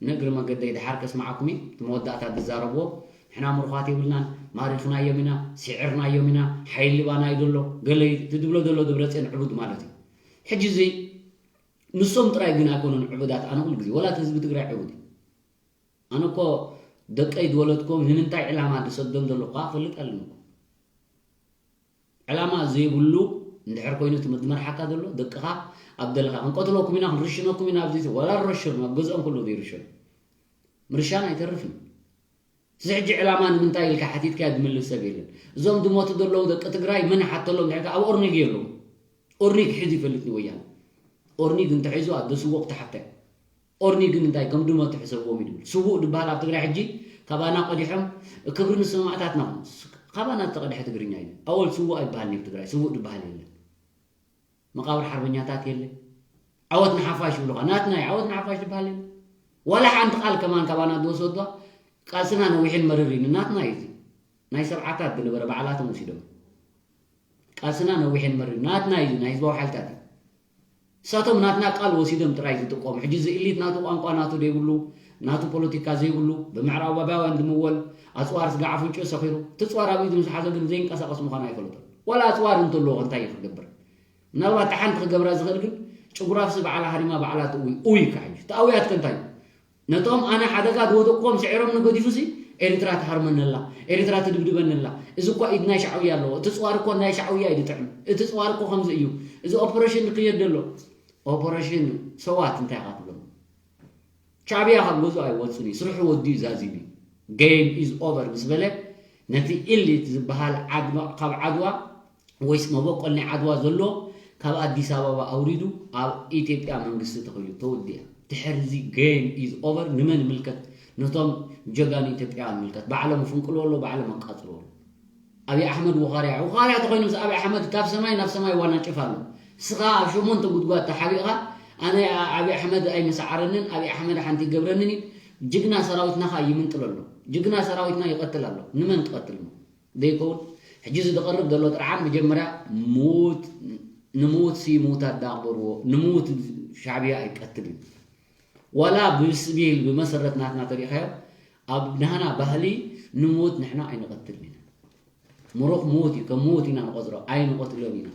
ንእግሪ መገደይ ድሓር ከስምዓኩም እዩ እቲ መወዳእታ ዝዛረብዎ ንሕና ምሩኻት የብልናን ማሪኽናዮም ኢና ስዒርናዮም ኢና ሓይሊ ባና እዩ ዘሎ ገለ እዩ እቲ ዝብሎ ዘሎ ደብረፅዮን ዕቡድ ማለት እዩ ሕጂ እዚ ንሶም ጥራይ ግን ኣይኮኑን ዕቡዳት ኣነ ኩሉ ግዜ ወላ እቲ ህዝቢ ትግራይ ዕቡድ እዩ ኣነ እኮ ደቀይ ዝወለድኩም ንምንታይ ዕላማ ዝሰዶም ዘለኹ ከዓ ፈልጥ ኣለኒ ዕላማ ዘይብሉ እንድሕር ኮይኑ እቲ ዝመርሓካ ዘሎ ደቅኻ ኣብ ደለኻ ክንቀትለኩም ኢና ክንርሽነኩም ኢና ኣብዚ ዋላ ረሽኑ ኣብ ገዝኦም ከለዉ ዘይርሸኑ ምርሻን ኣይተርፍን እዚ ሕጂ ዕላማ ንምንታይ ኢልካ ሓቲትካዮ ዝምልስ ሰብ የለን እዞም ዝሞቱ ዘለዉ ደቂ ትግራይ መን ሓተሎም ድሕርካ ኣብ ኦርኒግ የለዉ ኦርኒግ ሕዚ ይፈልጥ ንወያነ ኦርኒግ እንተሒዙ ኣብ ደስዎ ክትሓተ ኦርኒግ እንታይ ከም ድመቱ ሕሰብዎም እዩ ድብል ስዉእ ድበሃል ኣብ ትግራይ ሕጂ ካባና ቀዲሖም ክብሪ ንሰማእታትና ካባና ዝተቐድሐ ትግርኛ እዩ ኣወል ስዉእ ኣይበሃል ኣብ ትግራይ ስዉእ ድበሃል የለን መቃብር ሓርበኛታት የለ ዓወት ንሓፋሽ ይብሉኻ ናትና እዩ ዓወት ንሓፋሽ ድበሃል የለ ዋላ ሓንቲ ቃል ከማን ካባና ዝወሰድዋ ቃልስና ነዊሕን መርር እዩ ናትና እዩ ናይ ሰብዓታት ዝነበረ ባዕላቶም ወሲዶም ቃልስና ነዊሕን መርር ናትና እዩ ናይ ህዝባዊ ሓይልታት እዩ እሳቶም ናትና ቃል ወሲዶም ጥራይ ዝጥቀሙ ሕጂ እዚ ኢሊት ናቱ ቋንቋ ናቱ ዘይብሉ ናቱ ፖለቲካ ዘይብሉ ብምዕራባውያን ዝምወል ኣፅዋር ስጋ ኣፍንጭኡ ሰኺሩ እቲ ፅዋር ኣብ ኢዱ ምስ ሓዘ ግን ዘይንቀሳቀስ ምዃኑ ኣይፈለጦን ዋላ ኣፅዋር እንተለዎ እንታይ እዩ ክገብር ምናልባት ሓንቲ ክገብራ ዝኽእል ግን ጭጉራፍሲ ባዕላ ሃሪማ ባዕላ ትእውይ ኡይ ካሕጂ ተኣውያትከ እንታይ እዩ ነቶም ኣነ ሓደጋ ዝወደቅዎም ስዒሮም ንገዲፉሲ ኤርትራ ትሃርመነላ ኤርትራ ትድብድበነላ እዚ እኳ ኢድ ናይ ሻዕውያ ኣለዎ እቲ ፅዋር እኮ ናይ ሻዕውያ እዩ ዝጥዕም እቲ ፅዋር እኮ ከምዚ እዩ እዚ ኦፕሬሽን ዝክየድ ዘሎ ኦፕሬሽን ሰዋት እንታይ ኢኻ ትብሎም ሻዕብያ ካብ ገዝኡ ኣይወፅን እዩ ስርሑ ወዲኡ ዛዚሙ እዩ game is over ምስ በለ ነቲ ኢሊት ዝበሃል ዓድዋ ካብ ዓድዋ ወይስ መበቆል ናይ ዓድዋ ዘሎ ካብ ኣዲስ ኣበባ ኣውሪዱ ኣብ ኢትዮጵያ መንግስቲ ተኺሉ ተወዲኣ ድሕሪ እዚ game is over ንመን ይምልከት ነቶም ጀጋኑ ኢትዮጵያውያን ይምልከት ባዕሎም ይፍንቅልዎ ኣለዉ ባዕሎም ኣቃፅልዎ ኣለዉ ኣብይ ኣሕመድ ውኻርያ ውኻርያ ተኾይኑ ምስ ኣብይ ኣሕመድ ካብ ሰማይ ናብ ሰማይ ዋናጭፍ ኣሎ እስኻ ኣብ ሸሞንተ ጉድጓድ ተሓቢእኻ ኣነ ኣብይ ኣሕመድ ኣይምሰዓረንን ኣብይ ኣሕመድ ሓንቲ ይገብረንን እዩ ጅግና ሰራዊትና ኸዓ ይምንጥል ኣሎ ጅግና ሰራዊትና ይቐትል ኣሎ ንመን ትቐትል እሞ ዘይከውን ሕጂ እዚ ዝቐርብ ዘሎ ጥርዓን መጀመርያ ሙት ንሙት ሲ ሙት ኣዳቕበርዎ ንሙት ሻዕብያ ኣይቀትልን ዋላ ብስቢል ብመሰረት ናትና ተሪእኻዮ ኣብ ናህና ባህሊ ንሙት ንሕና ኣይንቐትልን ኢና ምሩኽ ሙት እዩ ከም ሙት ኢና ንቆፅሮ ኣይንቐትሎን ኢና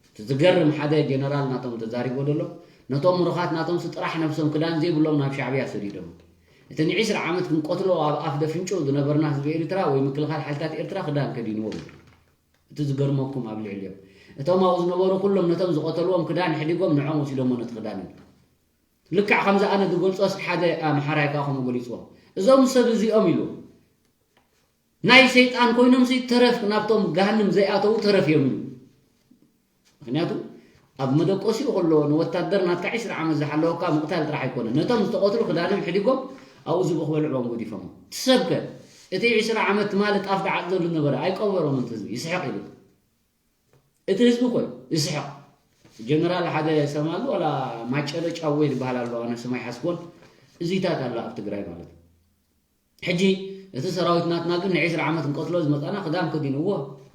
እቲ ዝገርም ሓደ ጀነራል ናቶም ተዛሪቦ ዘሎ ነቶም ምሩኻት ናቶምሲ ጥራሕ ነብሶም ክዳን ዘይብሎም ናብ ሻዕብያ ሰዲዶም እቲ ንዒስራ ዓመት ክንቀትሎ ኣብ ኣፍ ደፍንጮ ዝነበርና ህዝቢ ኤርትራ ወይ ምክልኻል ሓይልታት ኤርትራ ክዳን ከዲንዎም እዩ እቲ ዝገርመኩም ኣብ ልዕሊኦም እቶም ኣብኡ ዝነበሩ ኩሎም ነቶም ዝቐተልዎም ክዳን ሕዲጎም ንዖም ወሲዶሞ ነቲ ክዳን እዩ ልክዕ ከምዚ ኣነ ዝገልፆስ ሓደ ኣምሓራይ ከዓ ከምኡ ገሊፅዎ እዞም ሰብ እዚኦም ኢሉ ናይ ሰይጣን ኮይኖምሲ ተረፍ ናብቶም ገሃንም ዘይኣተዉ ተረፍ እዮም ኢሉ ምክንያቱ ኣብ መደቆሲኡ ከሎ ንወታደር ናትካ ዒስራ ዓመት ዝሓለወካ ምቕታል ጥራሕ ኣይኮነ ነቶም ዝተቐትሉ ክዳኖም ሕዲጎም ኣብኡ ዝብኡ ክበልዕዎም ገዲፎሞ ትሰብከ እቲ ዒስራ ዓመት ትማሊ ጣፍ ድዓፅደሉ ዝነበረ ኣይቀበሮምን ህዝቢ ይስሕቕ ኢሉ እቲ ህዝቢ እኮ ይስሕቕ ጀነራል ሓደ ሰማሉ ዋላ ማጨሎ ጫወ ዝበሃል ኣሎ ኣነ ስማይ ሓስቦን እዚታት ኣሎ ኣብ ትግራይ ማለት ሕጂ እቲ ሰራዊት ናትና ግን ንዒስራ ዓመት ንቀትሎ ዝመፃና ክዳን ከዲንዎ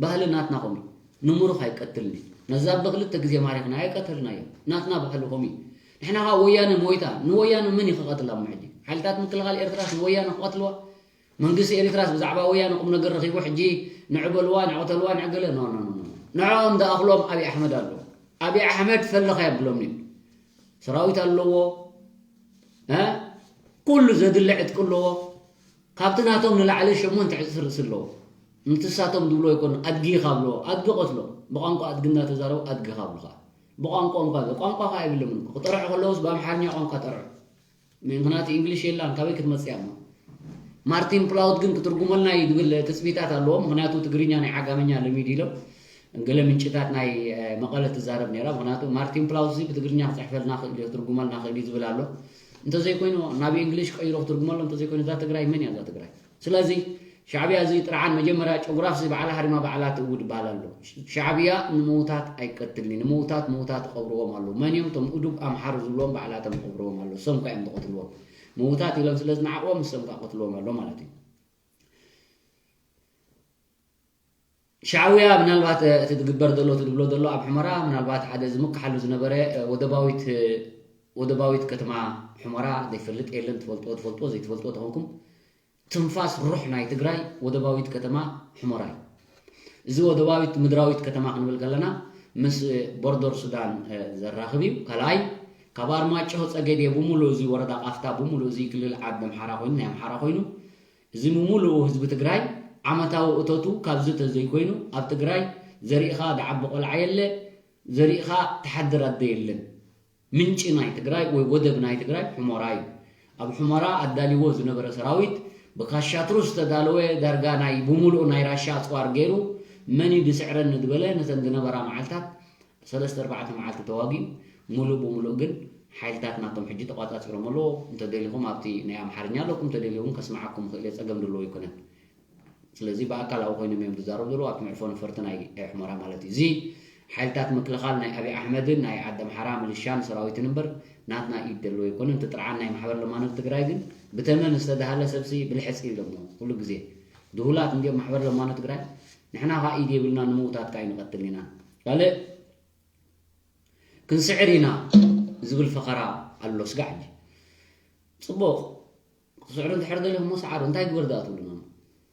ባህሊ ናትና ከምኡ ንምሩኽ ኣይቀትልን እዩ ነዛ ብክልተ ግዜ ማሪኽና ኣይቀተልናዮ ናትና ባህሊ ከምኡ እዩ ንሕና ከዓ ወያነ ሞይታ፣ ንወያነ መን እዩ ክቐትላ? እሞ ሕጂ ሓይልታት ምክልኻል ኤርትራስ ንወያነ ክቐትልዋ? መንግስቲ ኤርትራስ ብዛዕባ ወያነ ቁም ነገር ረኺቡ ሕጂ ንዕበልዋ፣ ንዕተልዋ፣ ንዕገለ? ኖ ኖ ኖ ኖ። ንዕኦም ዝኣኽሎም ኣብይ ኣሕመድ ኣሎ። ኣብይ ኣሕመድ ፈለኻ የብሎም እዩ። ሰራዊት ኣለዎ። እ? ኩሉ ዘድሊ ዕጥቂ ኣለዎ። ካብቲ ናቶም ንላዕሊ ሸሞንተ ዕጽፊ ርእሲ ኣለዎ። ምትሳቶም ዝብሎ ይኮን ኣድጊ ካብሎ ኣድጊ ቆትሎ። ብቋንቋ ኣድጊ እናተዛረቡ ኣድጊ ካብሉኻ። ብቋንቋኦም ካብ ቋንቋ ካ ኣይብለምን እኮ። ክጠርዑ ከለውስ ብኣምሓርኛ ቋንቋ ጠርዑ። ምክንያቱ እንግሊሽ የላን ካበይ ክትመጽእ እሞ። ማርቲን ፕላውት ግን ክትርጉመልና እዩ ዝብል ትጽቢታት ኣለዎ። ምክንያቱ ትግርኛ ናይ ዓጋመኛ ለሚድ ኢሎም ገለ ምንጭታት ናይ መቐለ ትዛረብ ነራ። ምክንያቱ ማርቲን ፕላውት እዚ ብትግርኛ ክፅሕፈልና ክእል እዩ ክትርጉመልና ክእል እዩ ዝብል ኣሎ። እንተዘይኮይኑ ናብ እንግሊሽ ቀይሮ ክትርጉመሎም እንተዘይኮይኑ እዛ ትግራይ መን እያ እዛ ትግራይ? ስለዚ ሻዕብያ እዚ ጥርዓን መጀመርያ ጨጉራፍ እዚ ባዕላ ሃሪማ ባዕላ ትእውድ ይበሃል ኣሎ። ሻዕብያ ንምውታት ኣይቀትልኒ ንምውታት ምውታት ይቐብርዎም ኣለዉ። መን እዮም እቶም እዱብ ኣምሓሩ ዝብልዎም ባዕላቶም ይቐብርዎም ኣለዉ። እሶም ከ እዮም ዝቐትልዎም። ምውታት ኢሎም ስለ ዝነዓቕዎም እሶም ከ ቀትልዎም ኣሎ ማለት እዩ። ሻዕብያ ምናልባት እቲ ዝግበር ዘሎ እቲ ዝብሎ ዘሎ ኣብ ሕመራ ምናልባት ሓደ ዝምክሓሉ ዝነበረ ወደባዊት ወደባዊት ከተማ ሕመራ ዘይፈልጥ የለን። ትፈልጥዎ ትፈልጥዎ ዘይትፈልጥዎ ተኾንኩም ትንፋስ ሩሕ ናይ ትግራይ ወደባዊት ከተማ ሑመራ እዩ። እዚ ወደባዊት ምድራዊት ከተማ ክንብል ከለና ምስ ቦርደር ሱዳን ዘራኽብ እዩ። ካልኣይ ካብ ኣርማጭሆ ፀገዴ ብምሉእ እዚ ወረዳ ቃፍታ ብምሉእ እዚ ክልል ዓዲ ኣምሓራ ኮይኑ ናይ ኣምሓራ ኮይኑ እዚ ምሙሉኡ ህዝቢ ትግራይ ዓመታዊ እቶቱ ካብዚ ተዘይኮይኑ ኣብ ትግራይ ዘሪእኻ ዝዓቢ ቆልዓ የለ፣ ዘሪእኻ ትሓድር ኣደ የለን። ምንጪ ናይ ትግራይ ወይ ወደብ ናይ ትግራይ ሑመራ እዩ። ኣብ ሑመራ ኣዳልይዎ ዝነበረ ሰራዊት ብካሻትሩ ዝተዳለወ ዳርጋ ናይ ብምሉኡ ናይ ራሻ ኣፅዋር ገይሩ መን እዩ ዝስዕረኒ ዝበለ ነተን ዝነበራ መዓልታት ሰለስተ ኣርባዕተ መዓልቲ ተዋጊኡ ሙሉእ ብሙሉእ ግን ሓይልታት ናቶም ሕጂ ተቋፃፂሮም ኣለዎ። እንተደሊኹም ኣብቲ ናይ ኣምሓርኛ ኣለኩም እንተደልዮ እውን ከስምዓኩም ክእል እየ ፀገም ዘለዎ ኣይኮነን። ስለዚ ብኣካል ኣብኡ ኮይኖም እዮም ዝዛረቡ ዘለዉ ኣብቲ መዕርፎ ነፈርቲ ናይ ሑመራ ማለት እዩ። እዚ ሓይልታት ምክልኻል ናይ ኣብይ ኣሕመድን ናይ ዓዲ ኣምሓራ ምልሻን ሰራዊትን እምበር ናትና ኢድ ዘለዎ ኣይኮነን። እቲ ጥርዓን ናይ ማሕበር ለማኖት ትግራይ ግን ብተመን ዝተዳሃለ ሰብሲ ብልሕፂ ኢሎሞ ኩሉ ግዜ ድሁላት እንዲኦም ማሕበር ለማኖት ትግራይ። ንሕና ከዓ ኢድ የብልና ንምውታት ከዓ ኣይንቐትልን ኢና። ካልእ ክንስዕር ኢና ዝብል ፈኸራ ኣሎ ስጋዕ ሕጂ። ፅቡቕ ክትስዕሩ እንድሕር ደሊኹም እሞ ስዓሩ እንታይ ግበር ደኣ ትብሉና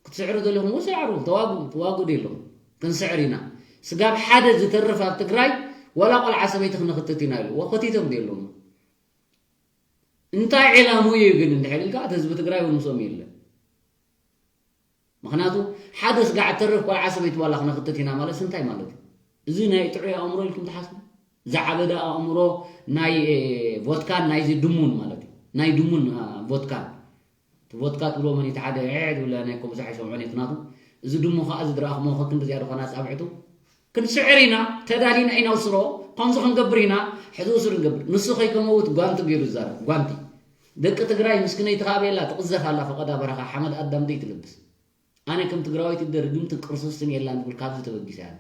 ክትስዕሩ ደሊኹም እሞ ስዓሩ ተዋጉ ተዋጉ ደሎም ክንስዕር ኢና። ስጋብ ሓደ ዝተርፍ ኣብ ትግራይ ወላ ቆልዓ ሰበይቲ ክነኽትት ኢና ኢሉ ወኸቲቶም ደሎም እንታይ ዕላሙ እዩ ግን እንድሕር ኢልካ እቲ ህዝቢ ትግራይ እውን ምስኦም የለን። ምክንያቱ ሓደ ስጋዕ ተርፍ ቆልዓ ሰበይቲ ዋላ ክነክትት ኢና ማለት እንታይ ማለት እዩ? እዚ ናይ ጥዑይ ኣእምሮ ኢልኩም ትሓስቡ? ዝዓበደ ኣእምሮ ናይ ቮትካን ናይዚ ድሙን ማለት እዩ። ናይ ድሙን ቮትካን እቲ ቮትካ ትብሎ መን እቲ ሓደ ዕዕ ዝብለ ናይ ኮ ብዙሕ ኣይሰምዖን እየ ናቱ እዚ ድሙ ከዓ እዚ ዝረኣኽሞ ከክንዲ ዝያዶ ኮና ፃብዕቱ ክንስዕር ኢና ተዳሊና ኢና ውስሮ ከምዚ ክንገብር ኢና ሕዚ ውሱር ንገብር ንሱ ከይከመውት ጓንቲ ገይሩ ዝዛረብ ጓንቲ ደቂ ትግራይ ምስክነይቲ ከዓ ቤላ ትቕዘፍ ኣላ ፈቐዳ በረኻ ሓመድ ኣዳም ደይ ትልብስ ኣነ ከም ትግራዋይት ይደ ርግምትን ቅርስስትን የላን ትብል ካብዚ ተበጊሰ ኣነ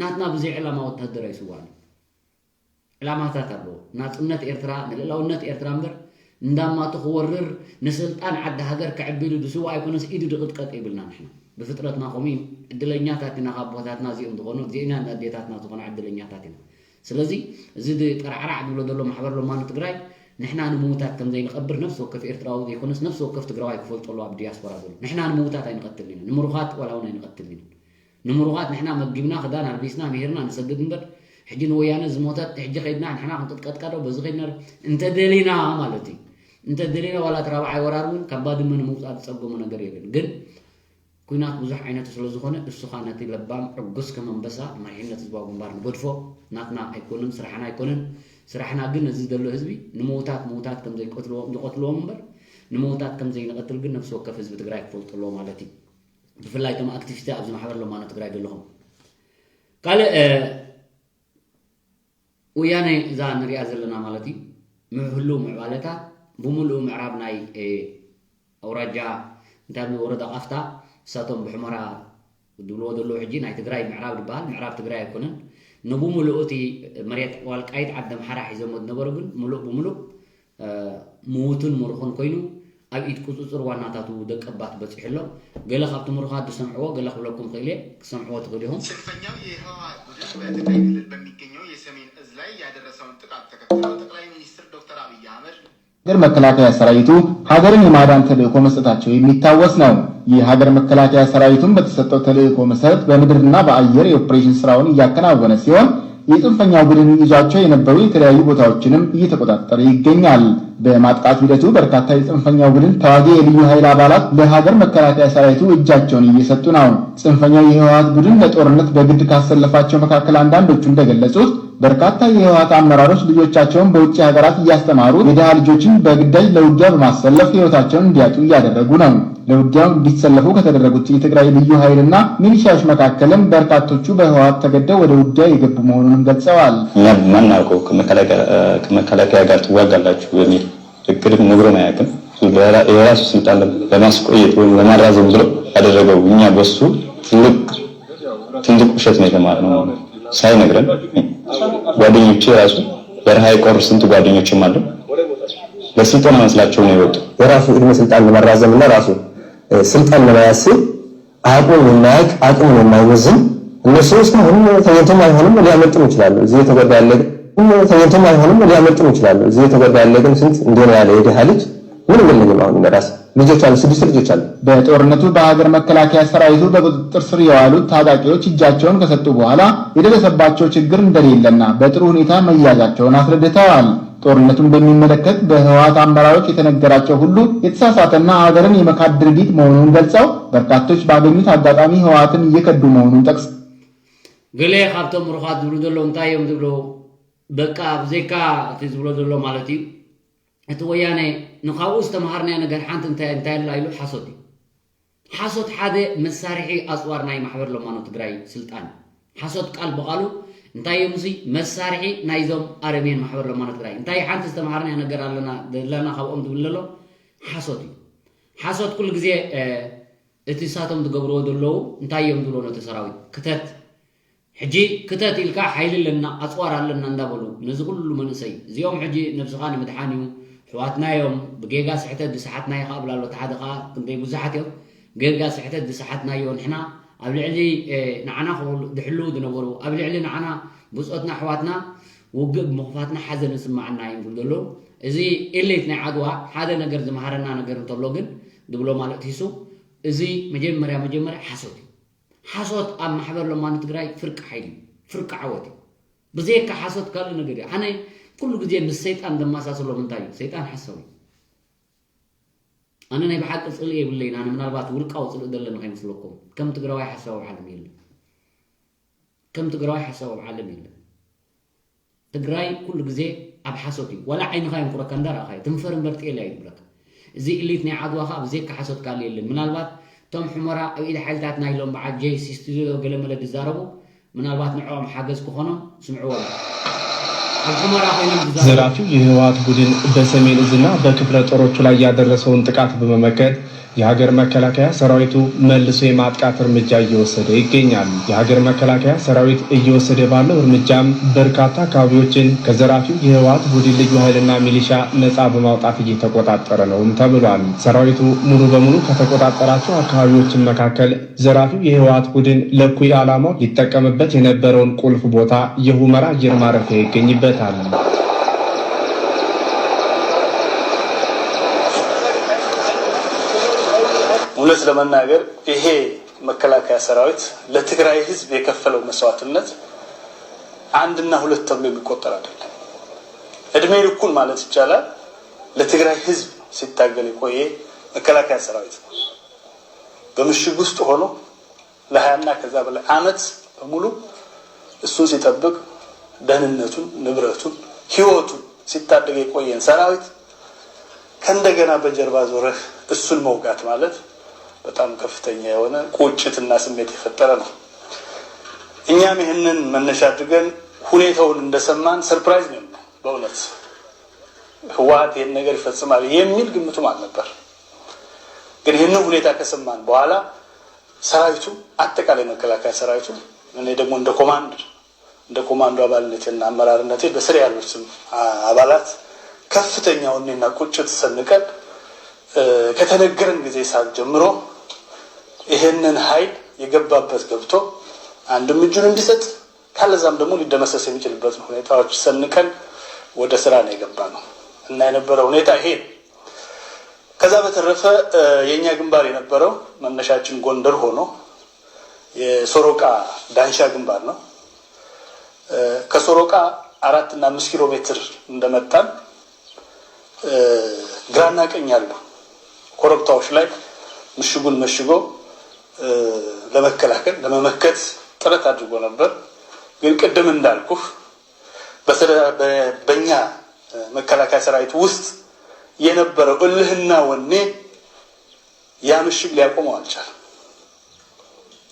ናትና ብዘይ ዕላማ ወታደር ኣይስዋን እዩ ዕላማታት ኣለዎ ናፅነት ኤርትራ ንልእላውነት ኤርትራ እምበር እንዳማቱ ክወርር ንስልጣን ዓዲ ሃገር ክዕብሉ ድስዋ ኣይኮነስ ኢዱ ድቕጥቀጥ ይብልና ንሕና ብፍጥረትና ከምኡ እዩ ዕድለኛታት ኢና ካብ ቦታትና እዚኦም ዝኾኑ እዚእና ኣዴታትና ዝኾኑ ዕድለኛታት ኢና ስለዚ እዚ ጠራዕራዕ ዝብሎ ዘሎ ማሕበር ለማኑ ትግራይ ንሕና ንምውታት ከም ዘይንቐብር ነፍሲ ወከፍ ኤርትራዊ ዘይኮነስ ነፍሲ ወከፍ ትግራዋይ ክፈልጦ ኣለዎ ኣብ ዲያስፖራ ዘሎ ንሕና ንምውታት ኣይንቐትልን ኢና ንምሩኻት ዋላ እውን ኣይንቐትልን ኢና ንምሩኻት ንሕና መጊብና ክዳን ኣልቢስና ምሂርና ንሰግድ እምበር ሕጂ ንወያነ ዝሞተት ሕጂ ከይድና ንሕና ክንቅጥቀጥ ዶ በዚ ከይድና እንተደሊና ማለት እዩ እንተደሊና ዋላ እቲ ራብዓይ ወራር እውን ካብ ባድመ ንምውፃእ ዝፀገሞ ነገር የለን ግን ኩናት ብዙሕ ዓይነቱ ስለ ዝኾነ እሱ ኸዓ ነቲ ለባም ዕጉስ ከም ኣንበሳ መሪሕነት ህዝባዊ ግንባር ንገድፎ ናትና ኣይኮነን ስራሕና ኣይኮነን ስራሕና ግን ነዚ ዘሎ ህዝቢ ንምውታት ምውታት ከም ዘይቀትልዎም ዝቐትልዎም እምበር ንምውታት ከም ዘይንቐትል ግን ነፍሲ ወከፍ ህዝቢ ትግራይ ክፈልጡ ኣለዎ ማለት እዩ ብፍላይ እቶም ኣክቲቪስቲ ኣብዚ ማሕበር ለማኖ ትግራይ ዘለኹም ካልእ ወያነ እዛ ንሪኣ ዘለና ማለት እዩ ምሕሉ ምዕባለታ ብምሉኡ ምዕራብ ናይ ኣውራጃ እንታይ ወረዳ ቃፍታ እሳቶም ብሕመራ ዝብልዎ ዘለዉ ሕጂ ናይ ትግራይ ምዕራብ ዝበሃል ምዕራብ ትግራይ ኣይኮነን ንብምሉኡ እቲ መሬት ዋልቃይት ዓዲ ኣምሓራ ሒዞሞ ዝነበሩ ግን ምሉእ ብምሉእ ምዉትን ምሩኽን ኮይኑ ኣብ ኢድ ቁፅፅር ዋናታቱ ደቀባት በፂሑ ኣሎ። ገለ ካብቲ ምሩኻት ዝሰምዕዎ ገለ ክብለኩም ክእል እየ፣ ክሰምዕዎ ትኽእሉ ኢኹም። በሚገኘው የሰሜን እዝ ላይ ያደረሰውን ጥቃት ተከትሎ ጠቅላይ ሚኒስትር ዶክተር አብይ አህመድ ሀገር መከላከያ ሰራዊቱ ሀገርን የማዳን ተልእኮ መስጠታቸው የሚታወስ ነው። የሀገር መከላከያ ሰራዊቱም በተሰጠው ተልእኮ መሰረት በምድርና በአየር የኦፕሬሽን ስራውን እያከናወነ ሲሆን የጽንፈኛው ቡድን ይዟቸው የነበሩ የተለያዩ ቦታዎችንም እየተቆጣጠረ ይገኛል። በማጥቃት ሂደቱ በርካታ የጽንፈኛው ቡድን ተዋጊ የልዩ ኃይል አባላት ለሀገር መከላከያ ሰራዊቱ እጃቸውን እየሰጡ ነው። ጽንፈኛው የህወሓት ቡድን ለጦርነት በግድ ካሰለፋቸው መካከል አንዳንዶቹ እንደገለጹት በርካታ የህወሓት አመራሮች ልጆቻቸውን በውጭ ሀገራት እያስተማሩ የድሃ ልጆችን በግዳጅ ለውጊያ በማሰለፍ ህይወታቸውን እንዲያጡ እያደረጉ ነው። ለውጊያው እንዲሰለፉ ከተደረጉት የትግራይ ልዩ ኃይልና ሚሊሻዎች መካከልም በርካቶቹ በህወሓት ተገደው ወደ ውጊያ የገቡ መሆኑንም ገልጸዋል። እኛ ማናውቀው ከመከላከያ ጋር ትዋጋላችሁ በሚል እቅድም ነግሮን አያውቅም። የራሱ ስልጣን ለማስቆየት ወይም ለማራዘም ብሎ ያደረገው እኛ በሱ ትልቅ ትልቅ ውሸት ነው የተማርነው። ሳይነግረን ጓደኞቼ ራሱ በረሃ የቀሩ ስንት ጓደኞችም አሉ። ለስልጠና መስላቸው ነው የወጡ። የራሱ እድሜ ስልጣን ለማራዘም እና ራሱ ስልጣን ለመያዝ ሲል አቅሙን የማያውቅ አቅሙን የማይመዝን እነሱ እስካሁን ተገኝቶም አይሆንም ሊያመልጥም ይችላሉ። እዚህ የተጎዳ ያለ ግን ተገኝቶም አይሆንም ሊያመልጥም ይችላሉ። እዚህ የተጎዳ ያለ ግን ስንት እንዲህ ነው ያለ የድሃ ልጅ ምንም የለኝም። አሁን እንደራስ ልጆች አሉ፣ ስድስት ልጆች አሉ። በጦርነቱ በሀገር መከላከያ ሰራዊቱ በቁጥጥር ስር የዋሉት ታጣቂዎች እጃቸውን ከሰጡ በኋላ የደረሰባቸው ችግር እንደሌለና በጥሩ ሁኔታ መያዛቸውን አስረድተዋል። ጦርነቱን በሚመለከት በህወሓት አመራሮች የተነገራቸው ሁሉ የተሳሳተና ሀገርን የመካድ ድርጊት መሆኑን ገልጸው በርካቶች ባገኙት አጋጣሚ ህወሓትን እየከዱ መሆኑን ጠቅስ ገለ ካብቶም ምሩኻት ዝብሉ ዘለዉ እንታይ እዮም ዝብሉ? በቃ ብዘይካ እቲ ዝብሎ ዘሎ ማለት እዩ። እቲ ወያነ ንካብኡ ዝተምሃርናዮ ነገር ሓንቲ እንታይ እንታይ ኣላ ኢሉ ሓሶት እዩ። ሓሶት ሓደ መሳርሒ ኣፅዋር ናይ ማሕበር ለማኖ ትግራይ ስልጣን እዩ። ሓሶት ቃል ብቓሉ እንታይ እዮም እዙይ መሳርሒ ናይዞም ኣረሜን ማሕበር ለማኖ ትግራይ እንታይ ሓንቲ ዝተምሃርናዮ ነገር ኣለና ዘለና ካብኦም ዝብል ዘሎ ሓሶት እዩ። ሓሶት ኩሉ ግዜ እቲ ንሳቶም ዝገብርዎ ዘለዉ እንታይ እዮም ዝብሎ ነቲ ሰራዊት ክተት ሕጂ ክተት ኢልካ ሓይሊ ኣለና ኣፅዋር ኣለና እንዳበሉ ነዚ ኩሉ መንእሰይ እዚኦም ሕጂ ነብስኻ ንምድሓን እዩ ሕዋትና እዮም ብጌጋ ስሕተት ዝሰሓትናዮ ከዓ ብላ ኣሎ እቲ ሓደ ከዓ ክንደይ ብዙሓት እዮም ጌጋ ስሕተት ዝሰሓትናዮ ንሕና ኣብ ልዕሊ ንዓና ድሕልው ዝነበሩ ኣብ ልዕሊ ንዓና ብፆትና ኣሕዋትና ውግእ ብምኽፋትና ሓዘን ዝስማዓና እዮም ዝብሉ ዘለዉ እዚ ኢሊት ናይ ዓድዋ ሓደ ነገር ዝመሃረና ነገር እንተሎ ግን ዝብሎ ማለት ሂሱ እዚ መጀመርያ መጀመርያ ሓሶት እዩ ሓሶት ኣብ ማሕበር ለማኒ ትግራይ ፍርቂ ሓይሊ እዩ ፍርቂ ዓወት እዩ ብዘየካ ሓሶት ካልእ ነገር እዩ ኣነ ኩሉ ግዜ ምስ ሰይጣን ዘመሳስሎ ምንታይ እዩ ሰይጣን ሓሳዊ እዩ ኣነ ናይ ብሓቂ ፅልኢ የብለይን ኣነ ምናልባት ውልቃዊ ፅልኢ ዘለኒ ከይመስለኩም ከም ትግራዋይ ሓሳዊ ኣብ ዓለም የለን ከም ትግራዋይ ሓሳዊ ኣብ ዓለም የለን ትግራይ ኩሉ ግዜ ኣብ ሓሶት እዩ ዋላ ዓይንኻ የንቁረካ እንዳረኣኻዮ ትንፈር እምበር ጥየል እዩ ዝብለካ እዚ ኢሊት ናይ ዓድዋ ከዓ ብዘይካ ሓሶት ካልእ የለን ምናልባት እቶም ሑመራ ኣብ ኢድ ሓይልታት ናይ ሎም በዓል ጄሲ ስቱዲዮ ገለመለ ዝዛረቡ ምናልባት ንዕኦም ሓገዝ ክኾኖም ስምዕዎም ኣብ ሑመራ ኮይኖም ዝዛረቡ ዘራፊው የህወሓት ቡድን በሰሜን እዝና በክፍለ ጦሮቹ ላይ ያደረሰውን ጥቃት በመመከት የሀገር መከላከያ ሰራዊቱ መልሶ የማጥቃት እርምጃ እየወሰደ ይገኛል። የሀገር መከላከያ ሰራዊት እየወሰደ ባለው እርምጃም በርካታ አካባቢዎችን ከዘራፊው የህወሓት ቡድን ልዩ ኃይልና ሚሊሻ ነጻ በማውጣት እየተቆጣጠረ ነውም ተብሏል። ሰራዊቱ ሙሉ በሙሉ ከተቆጣጠራቸው አካባቢዎችን መካከል ዘራፊው የህወሓት ቡድን ለእኩይ ዓላማው ሊጠቀምበት የነበረውን ቁልፍ ቦታ የሁመራ አየር ማረፊያ ይገኝበታል። እውነት ለመናገር ይሄ መከላከያ ሰራዊት ለትግራይ ህዝብ የከፈለው መስዋዕትነት አንድና ሁለት ተብሎ የሚቆጠር አይደለም። እድሜ ልኩን ማለት ይቻላል ለትግራይ ህዝብ ሲታገል የቆየ መከላከያ ሰራዊት ነው። በምሽግ ውስጥ ሆኖ ለሃያና ከዛ በላይ አመት በሙሉ እሱን ሲጠብቅ ደህንነቱን፣ ንብረቱን፣ ህይወቱን ሲታደግ የቆየን ሰራዊት ከእንደገና በጀርባ ዞረህ እሱን መውጋት ማለት በጣም ከፍተኛ የሆነ ቁጭትና ስሜት የፈጠረ ነው። እኛም ይህንን መነሻ አድርገን ሁኔታውን እንደሰማን surprise ነው የሆነው። በእውነት ህወሓት ይህን ነገር ይፈጽማል የሚል ግምቱም አልነበር። ግን ይህንን ሁኔታ ከሰማን በኋላ ሰራዊቱ አጠቃላይ መከላከያ ሰራዊቱ እኔ ደግሞ እንደ ኮማንድ እንደ ኮማንዶ አባልነቴና አመራርነቴ በስር ያሉትም አባላት ከፍተኛ ወኔና ቁጭት ሰንቀን ከተነገረን ጊዜ ሰዓት ጀምሮ ይሄንን ኃይል የገባበት ገብቶ አንድም እጁን እንዲሰጥ ካለዛም ደግሞ ሊደመሰስ የሚችልበትን ሁኔታዎች ሰንቀን ወደ ስራ ነው የገባነው እና የነበረው ሁኔታ ይሄ ነው። ከዛ በተረፈ የእኛ ግንባር የነበረው መነሻችን ጎንደር ሆኖ የሶሮቃ ዳንሻ ግንባር ነው። ከሶሮቃ አራት እና አምስት ኪሎ ሜትር እንደመጣን ግራና ቀኝ ያሉ ኮረብታዎች ላይ ምሽጉን መሽጎ ለመከላከል ለመመከት ጥረት አድርጎ ነበር። ግን ቅድም እንዳልኩህ በተለ- በ- በእኛ መከላከያ ሰራዊት ውስጥ የነበረው እልህና ወኔ ያ ምሽግ ሊያቆመው አልቻለም።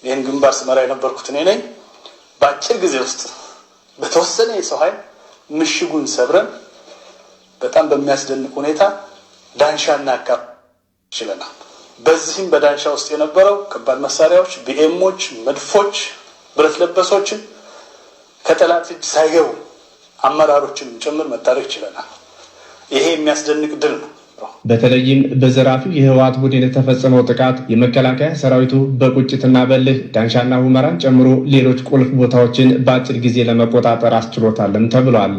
ይህን ግንባር ስመራ የነበርኩት እኔ ነኝ። በአጭር ጊዜ ውስጥ በተወሰነ የሰው ኃይል ምሽጉን ሰብረን በጣም በሚያስደንቅ ሁኔታ ዳንሻና አካባቢ ችለናል። በዚህም በዳንሻ ውስጥ የነበረው ከባድ መሳሪያዎች፣ ቢኤሞች፣ መድፎች፣ ብረት ለበሶችን ከጠላት እጅ ሳይገቡ አመራሮችንም ጭምር መታደግ ችለናል። ይሄ የሚያስደንቅ ድል ነው። በተለይም በዘራፊው የህወሓት ቡድን የተፈጸመው ጥቃት የመከላከያ ሰራዊቱ በቁጭትና በልህ ዳንሻና ሁመራን ጨምሮ ሌሎች ቁልፍ ቦታዎችን በአጭር ጊዜ ለመቆጣጠር አስችሎታልም ተብሏል።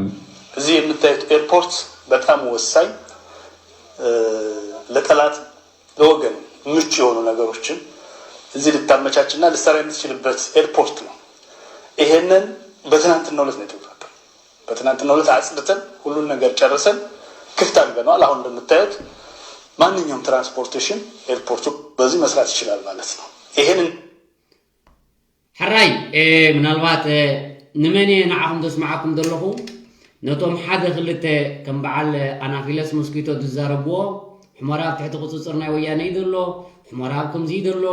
እዚህ የምታዩት ኤርፖርት በጣም ወሳኝ ለጠላት ለወገን ምቹ የሆኑ ነገሮችን እዚህ ልታመቻችና ልሰራ የምትችልበት ኤርፖርት ነው። ይሄንን በትናንትናው ዕለት ነው የተቆጣጠርነው። በትናንትናው ዕለት አጽድተን ሁሉን ነገር ጨርሰን ክፍት አድርገነዋል። አሁን እንደምታዩት ማንኛውም ትራንስፖርቴሽን ኤርፖርቱ በዚህ መስራት ይችላል ማለት ነው። ይሄን ሕራይ ምናልባት ንመን እየ ንዓኹም ዘስምዓኩም ዘለኹ? ነቶም ሓደ ክልተ ከም በዓል ኣናፊለስ ሞስኪቶ ዝዛረብዎ፣ ሕመራ ኣብ ትሕቲ ቁፅፅር ናይ ወያነ እዩ ዘሎ፣ ሕመራ ኣብ ከምዚ እዩ ዘሎ፣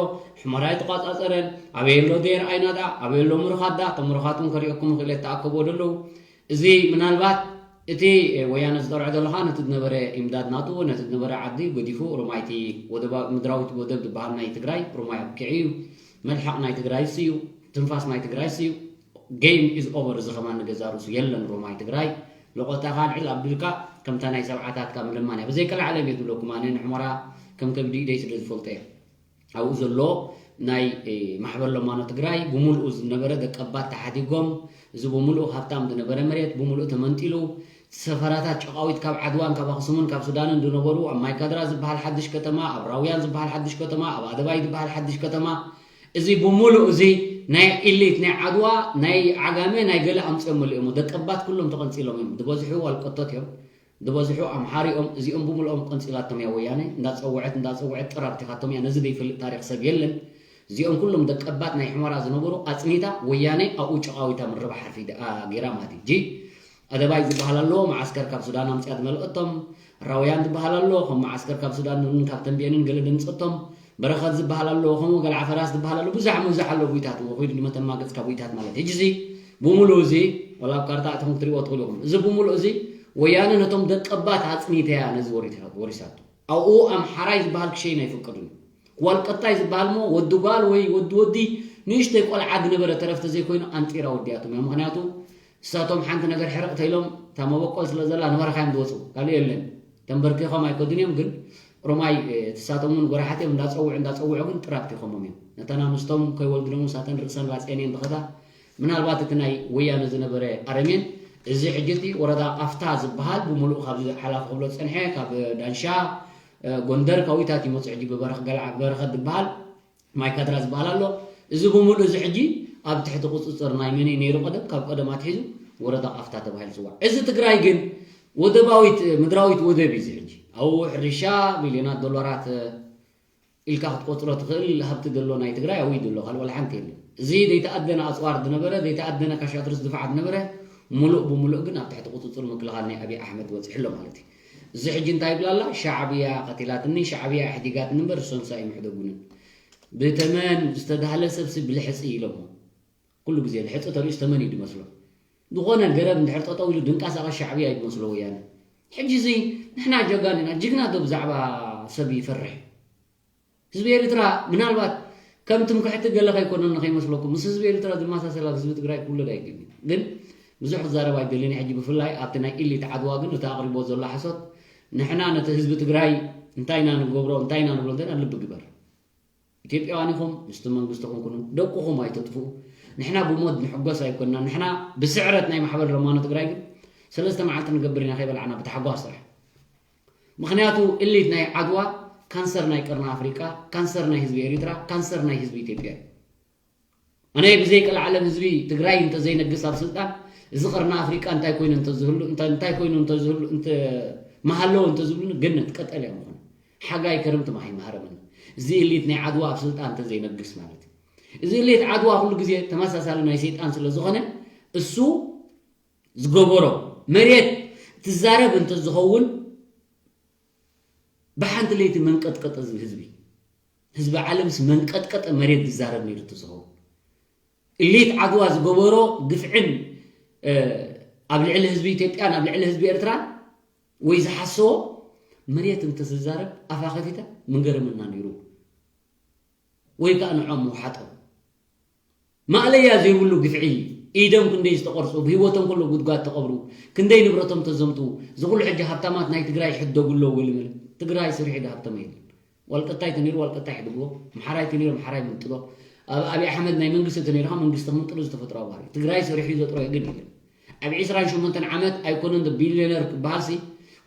ሕመራ ኣይተቋፃፀረን፣ ኣበይ ኣሎ ደየር ኣይናዳ፣ ኣበይ ኣሎ ምሩኻት ዳ፣ እቶም ምሩኻት እውን ከሪኦኩም ይኽእል እየ፣ ተኣከብዎ ደለዉ። እዚ ምናልባት እቲ ወያነ ዝጠርዖ ዘሎ ከዓ ነቲ ዝነበረ ኢምዳድ ናቱ፣ ነቲ ዝነበረ ዓዲ ገዲፉ ሮማይቲ ወደባ ምድራዊት ወደብ ዝበሃል ናይ ትግራይ ሮማይ ኣብቂዑ እዩ። መልሓቕ ናይ ትግራይ እሱ እዩ። ትንፋስ ናይ ትግራይ እሱ እዩ። Game is over። እዚ ከማን ንገዛ ርእሱ የለን። ሮማይ ትግራይ ለቆታ ካልዕል ኣብድልካ ከምታ ናይ ሰብዓታትካ ምልማን እያ። ብዘይቀልዓለም እየ ዝብለኩም ኣነ ንሕሞራ ከም ከብዲ ኢደይ ስለ ዝፈልጦ እየ። ኣብኡ ዘሎ ናይ ማሕበር ለማኖ ትግራይ ብምልኡ ዝነበረ ደቀባት ተሓዲጎም፣ እዚ ብምልኡ ሃብታም ዝነበረ መሬት ብምልኡ ተመንጢሉ፣ ሰፈራታት ጨቓዊት ካብ ዓድዋን ካብ ኣኽሱምን ካብ ሱዳንን ዝነበሩ ኣብ ማይካድራ ዝበሃል ሓድሽ ከተማ፣ ኣብ ራውያን ዝበሃል ሓድሽ ከተማ፣ ኣብ ኣደባይ ዝበሃል ሓድሽ ከተማ፣ እዚ ብምሉእ እዚ ናይ ኢሊት ናይ ዓድዋ ናይ ዓጋመ ናይ ገለ ኣምፅኦምሉ እዮም። ደቀባት ኩሎም ተቐንፂሎም እዮም። ዝበዝሑ ዋልቀቶት እዮም። ዝበዝሑ ኣምሓሪኦም እዚኦም ብምልኦም ቆንፂላቶም እያ ወያነ። እንዳፀወዐት እንዳፀወዐት ጥራብቲኻቶም እያ። ነዚ ዘይፈልጥ ታሪክ ሰብ የለን። እዚኦም ኩሎም ደቀባት ናይ ሕመራ ዝነበሩ ኣፅኒታ ወያነ ኣብኡ ጨቓዊታ ምርባሕ ሓርፊ ገይራ ማለት እዩ። ጂ ኣደባይ ዝበሃል ኣለዎ መዓስከር ካብ ሱዳን ኣምፅያ ዝመልአቶም። ራውያን ዝበሃል ኣሎ ከም መዓስከር ካብ ሱዳን ን ካብ ተንቤንን ገለ ደምፀቶም። በረኸት ዝበሃል ኣሎ ከምኡ ገለ ዓፈራስ ዝበሃል ኣሎ ብዙሕ ምብዛሕ ኣሎ ቡይታት እዎ ኮይኑ ንመተማ ገፅካ ቡይታት ማለት ሕጂ እዚ ብምሉእ እዚ ወላ ኣብ ካርታ ኣትኹም ክትሪእዎ ትኽእሉ ኢኹም። እዚ ብምሉእ እዚ ወያነ ነቶም ደቀባት ኣፅኒተያ ነዚ ወሪሳቶ። ኣብኡ ኣምሓራይ ዝበሃል ክሸይን ኣይፍቀዱን። ዋልቀታይ ዝበሃል ሞ ወዲ ጓል ወይ ወዲ ወዲ ንእሽተይ ቆልዓ ዝነበረ ተረፍ ተዘይኮይኑ ኣንጢራ ወዲያቶም እያ። ምኽንያቱ ንሳቶም ሓንቲ ነገር ሕርቕ ተኢሎም እታ መበቆል ስለ ዘላ ንበረኻ እዮም ዝወፁ፣ ካልእ የለን። ተንበርኪኾም ኣይከዱን እዮም፣ ግን ሮማይ ትሳቶም እውን ጎራሓት እዮም። እንዳፀውዑ እንዳፀውዑ ግን ጥራብቲ ኾሞም እዮም። ነተን ኣንስቶም ከይወልድሎም ንሳተን ርእሰን ራፅየን እየን ዝኸዳ። ምናልባት እቲ ናይ ወያነ ዝነበረ ኣረሜን እዚ ሕጂ እቲ ወረዳ ቃፍታ ዝበሃል ብምሉእ ካብዚ ሓላፍ ክብሎ ዝፀንሐ ካብ ዳንሻ ጎንደር ካዊታት ይመፁ ሕጂ ብበረኽ ገልዓ በረኸት ዝበሃል ማይ ካድራ ዝበሃል ኣሎ። እዚ ብምሉእ እዚ ሕጂ ኣብ ትሕቲ ቁፅፅር ናይ መን እዩ ነይሩ? ቀደም ካብ ቀደም ኣትሒዙ ወረዳ ቃፍታ ተባሂሉ ዝፅዋዕ። እዚ ትግራይ ግን ወደባዊት ምድራዊት ወደብ እዩ። እዚ ሕጂ ኣብኡ ሕርሻ ቢልዮናት ዶላራት ኢልካ ክትቆፅሮ ትኽእል ሃብቲ ዘሎ ናይ ትግራይ ኣብኡ እዩ ዘሎ። ካልእ ዋላ ሓንቲ የለን። እዚ ዘይተኣደነ ኣፅዋር ዝነበረ ዘይተኣደነ ካሻትርስ ድፋዓት ዝነበረ ሙሉእ ብሙሉእ ግን ኣብ ትሕቲ ቁፅፅር ምክልኻል ናይ ኣብይ ኣሕመድ በፂሑ ኣሎ ማለት እዩ። እዚ ሕጂ እንታይ ይብላ ኣላ? ሻዕብያ ቀቲላትኒ፣ ሻዕብያ ኣሕዲጋትኒ እምበር እሶንሳ ኣይምሕደጉንን። ብተመን ዝተዳህለ ሰብሲ ብልሕፂ ኢሎሞ። ኩሉ ግዜ ልሕፂ ተሪኡስ ተመን እዩ ዝመስሎ። ዝኾነ ገረብ እንድሕር ጠጠው ኢሉ ድንቃሳቐስ ሻዕብያ እዩ ዝመስሎ ወያነ። ሕጂ እዚ ንሕና ጀጋን ኢና፣ ጅግና ዶ ብዛዕባ ሰብ ይፈርሕ? ህዝቢ ኤርትራ ምናልባት ከም ትምክሕቲ ገለ ከይኮነኒ ከይመስለኩም፣ ምስ ህዝቢ ኤርትራ ዝመሳሰል ኣብ ህዝቢ ትግራይ ክውለድ ኣይግብን። ግን ብዙሕ ክዛረብ ኣይደልን ሕጂ፣ ብፍላይ ኣብቲ ናይ ኢሊት ዓድዋ ግን እቲ ኣቕሪቦ ዘሎ ሓሶት፣ ንሕና ነቲ ህዝቢ ትግራይ እንታይ ኢና ንገብሮ እንታይ ኢና ንብሎ እንተና ልቢ ግበር። ኢትዮጵያውያን ኢኹም፣ ምስቲ መንግስቲ ኹንኩኑ ደቅኹም ኣይተጥፍኡ። ንሕና ብሞት ንሕጎስ ኣይኮንና። ንሕና ብስዕረት ናይ ማሕበር ለማኖ ትግራይ ግን ሰለስተ መዓልቲ ንገብር ኢና ከይበላዕና ብታሕጓስ ጥራሕ። ምኽንያቱ እሊት ናይ ዓድዋ ካንሰር ናይ ቀርኒ ኣፍሪቃ፣ ካንሰር ናይ ህዝቢ ኤሪትራ፣ ካንሰር ናይ ህዝቢ ኢትዮጵያ እዩ። ኣነ ብዘይ ቀልዓለም ህዝቢ ትግራይ እንተዘይነግስ ኣብ ስልጣን፣ እዚ ቀርኒ ኣፍሪቃ እንታይ ኮይኑ እንተዝህሉ፣ እንታይ እንታይ ኮይኑ እንተዝህሉ፣ እንተ መሃለዎ እንተዝብሉኒ ገነት ቀጠልያ ምኾነ። ሓጋይ ክርምቲ ማይ መሃረምኒ። እዚ እሊት ናይ ዓድዋ ኣብ ስልጣን እንተዘይነግስ ማለት እዩ። እዚ እሊት ዓድዋ ኩሉ ግዜ ተመሳሳሊ ናይ ሰይጣን ስለ ዝኾነ እሱ ዝገበሮ መሬት ትዛረብ እንተዝኸውን ብሓንቲ ለይቲ መንቀጥቀጠ እዚ ህዝቢ። ህዝቢ ዓለምስ መንቀጥቀጠ መሬት ዝዛረብ ነይሩ እንተዝኸውን። እሊት ዓድዋ ዝገበሮ ግፍዕን ኣብ ልዕሊ ህዝቢ ኢትዮጵያን ኣብ ልዕሊ ህዝቢ ኤርትራን ወይ ዝሓሰቦ መሬት እንተዝዛረብ ኣፋ ከፊተ ምንገረመና ነይሩ። ወይ ከዓ ንዖም ምውሓጦም። ማእለያ ዘይብሉ ግፍዒ። ኢዶም ክንደይ ዝተቆርፁ፣ ብህይወቶም ከሎ ጉድጓድ ተቐብሩ፣ ክንደይ ንብረቶም ተዘምጡ። እዚ ኩሉ ሕጂ ሃብታማት ናይ ትግራይ ይሕደጉ ኣለዉ ገለ መለ። ትግራይ ስሪሑ ዶ ሃብተመ የለን። ዋልቀታይ ተነይሩ ዋልቀታይ ይሕድግዎ፣ ምሓራይ ተነይሩ ምሓራይ ምንጥሎ። ኣብ ኣብይ ኣሕመድ ናይ መንግስቲ ተነይርካ መንግስቲ ምንጥሎ ዝተፈጥሮ ባህሪ። ትግራይ ስሪሑ ዘጥሮ ግን የለን። ኣብ ዕስራን ሸሞንተን ዓመት ኣይኮነን ቢልዮነር ክበሃልሲ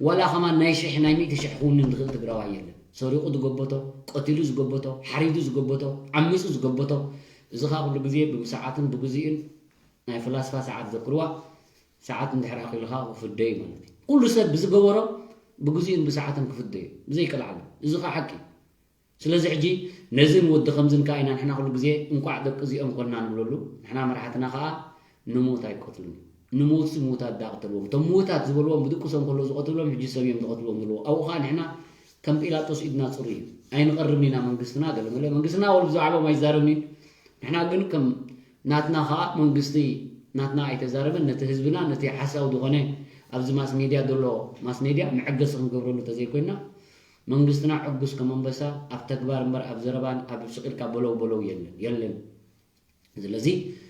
ዋላ ከማን ናይ ሽሕ ናይ ሚእቲ ሽሕ ክውንን ዝኽእል ትግራዋይ የለን። ሰሪቑ ዝገበቶ፣ ቀቲሉ ዝገበቶ፣ ሓሪዱ ዝገበቶ፣ ዓሚፁ ዝገበቶ፣ እዚ ኸዓ ኩሉ ግዜ ብሰዓትን ብግዜኡን ናይ ፈላስፋ ሰዓት ዘክርዋ፣ ሰዓት እንድሕር ኣኺሉ ኸዓ ክፍደ እዩ ማለት እዩ። ኩሉ ሰብ ብዝገበሮ ብግዜኡን ብሰዓትን ክፍደ እዩ፣ ብዘይቀልዓለም። እዚ ኸዓ ሓቂ እዩ። ስለዚ ሕጂ ነዝን ወዲ ከምዝን ከኣ ኢና ንሕና ኩሉ ግዜ እንቋዕ ደቂ እዚኦም ኮንና ንብለሉ። ንሕና መራሕትና ከኣ ንሙት ኣይቀትሉን። ንሙትሲ ምዉታት ደኣ ቅተልዎም። እቶም ምዉታት ዝበልዎም ብድቅሶም ከለዉ ዝቐትልዎም ሕጂ ሰብ እዮም ዝቐትልዎም ዘለዉ። ኣብኡ ከኣ ንሕና ከም ጲላጦስ ኢድና ጽሩይ እዩ። ኣይንቐርብን ኢና መንግስትና ገለ መለ። መንግስትና ወላ ብዛዕባኦም ኣይዛረብን እዩ። ንሕና ግን ከም ናትና ከኣ መንግስቲ ናትና ኣይተዛረበን ነቲ ህዝብና ነቲ ሓሳዊ ዝኾነ ኣብዚ ማስ ሜድያ ዘሎ ማስ ሜድያ መዐገሲ ክንገብረሉ እንተዘይኮይንና መንግስትና ዕጉስ ከም ኣንበሳ ኣብ ተግባር እምበር ኣብ ዘረባን ኣብ ስቕ ኢልካ በለው በለው የለን የለን። ስለዚ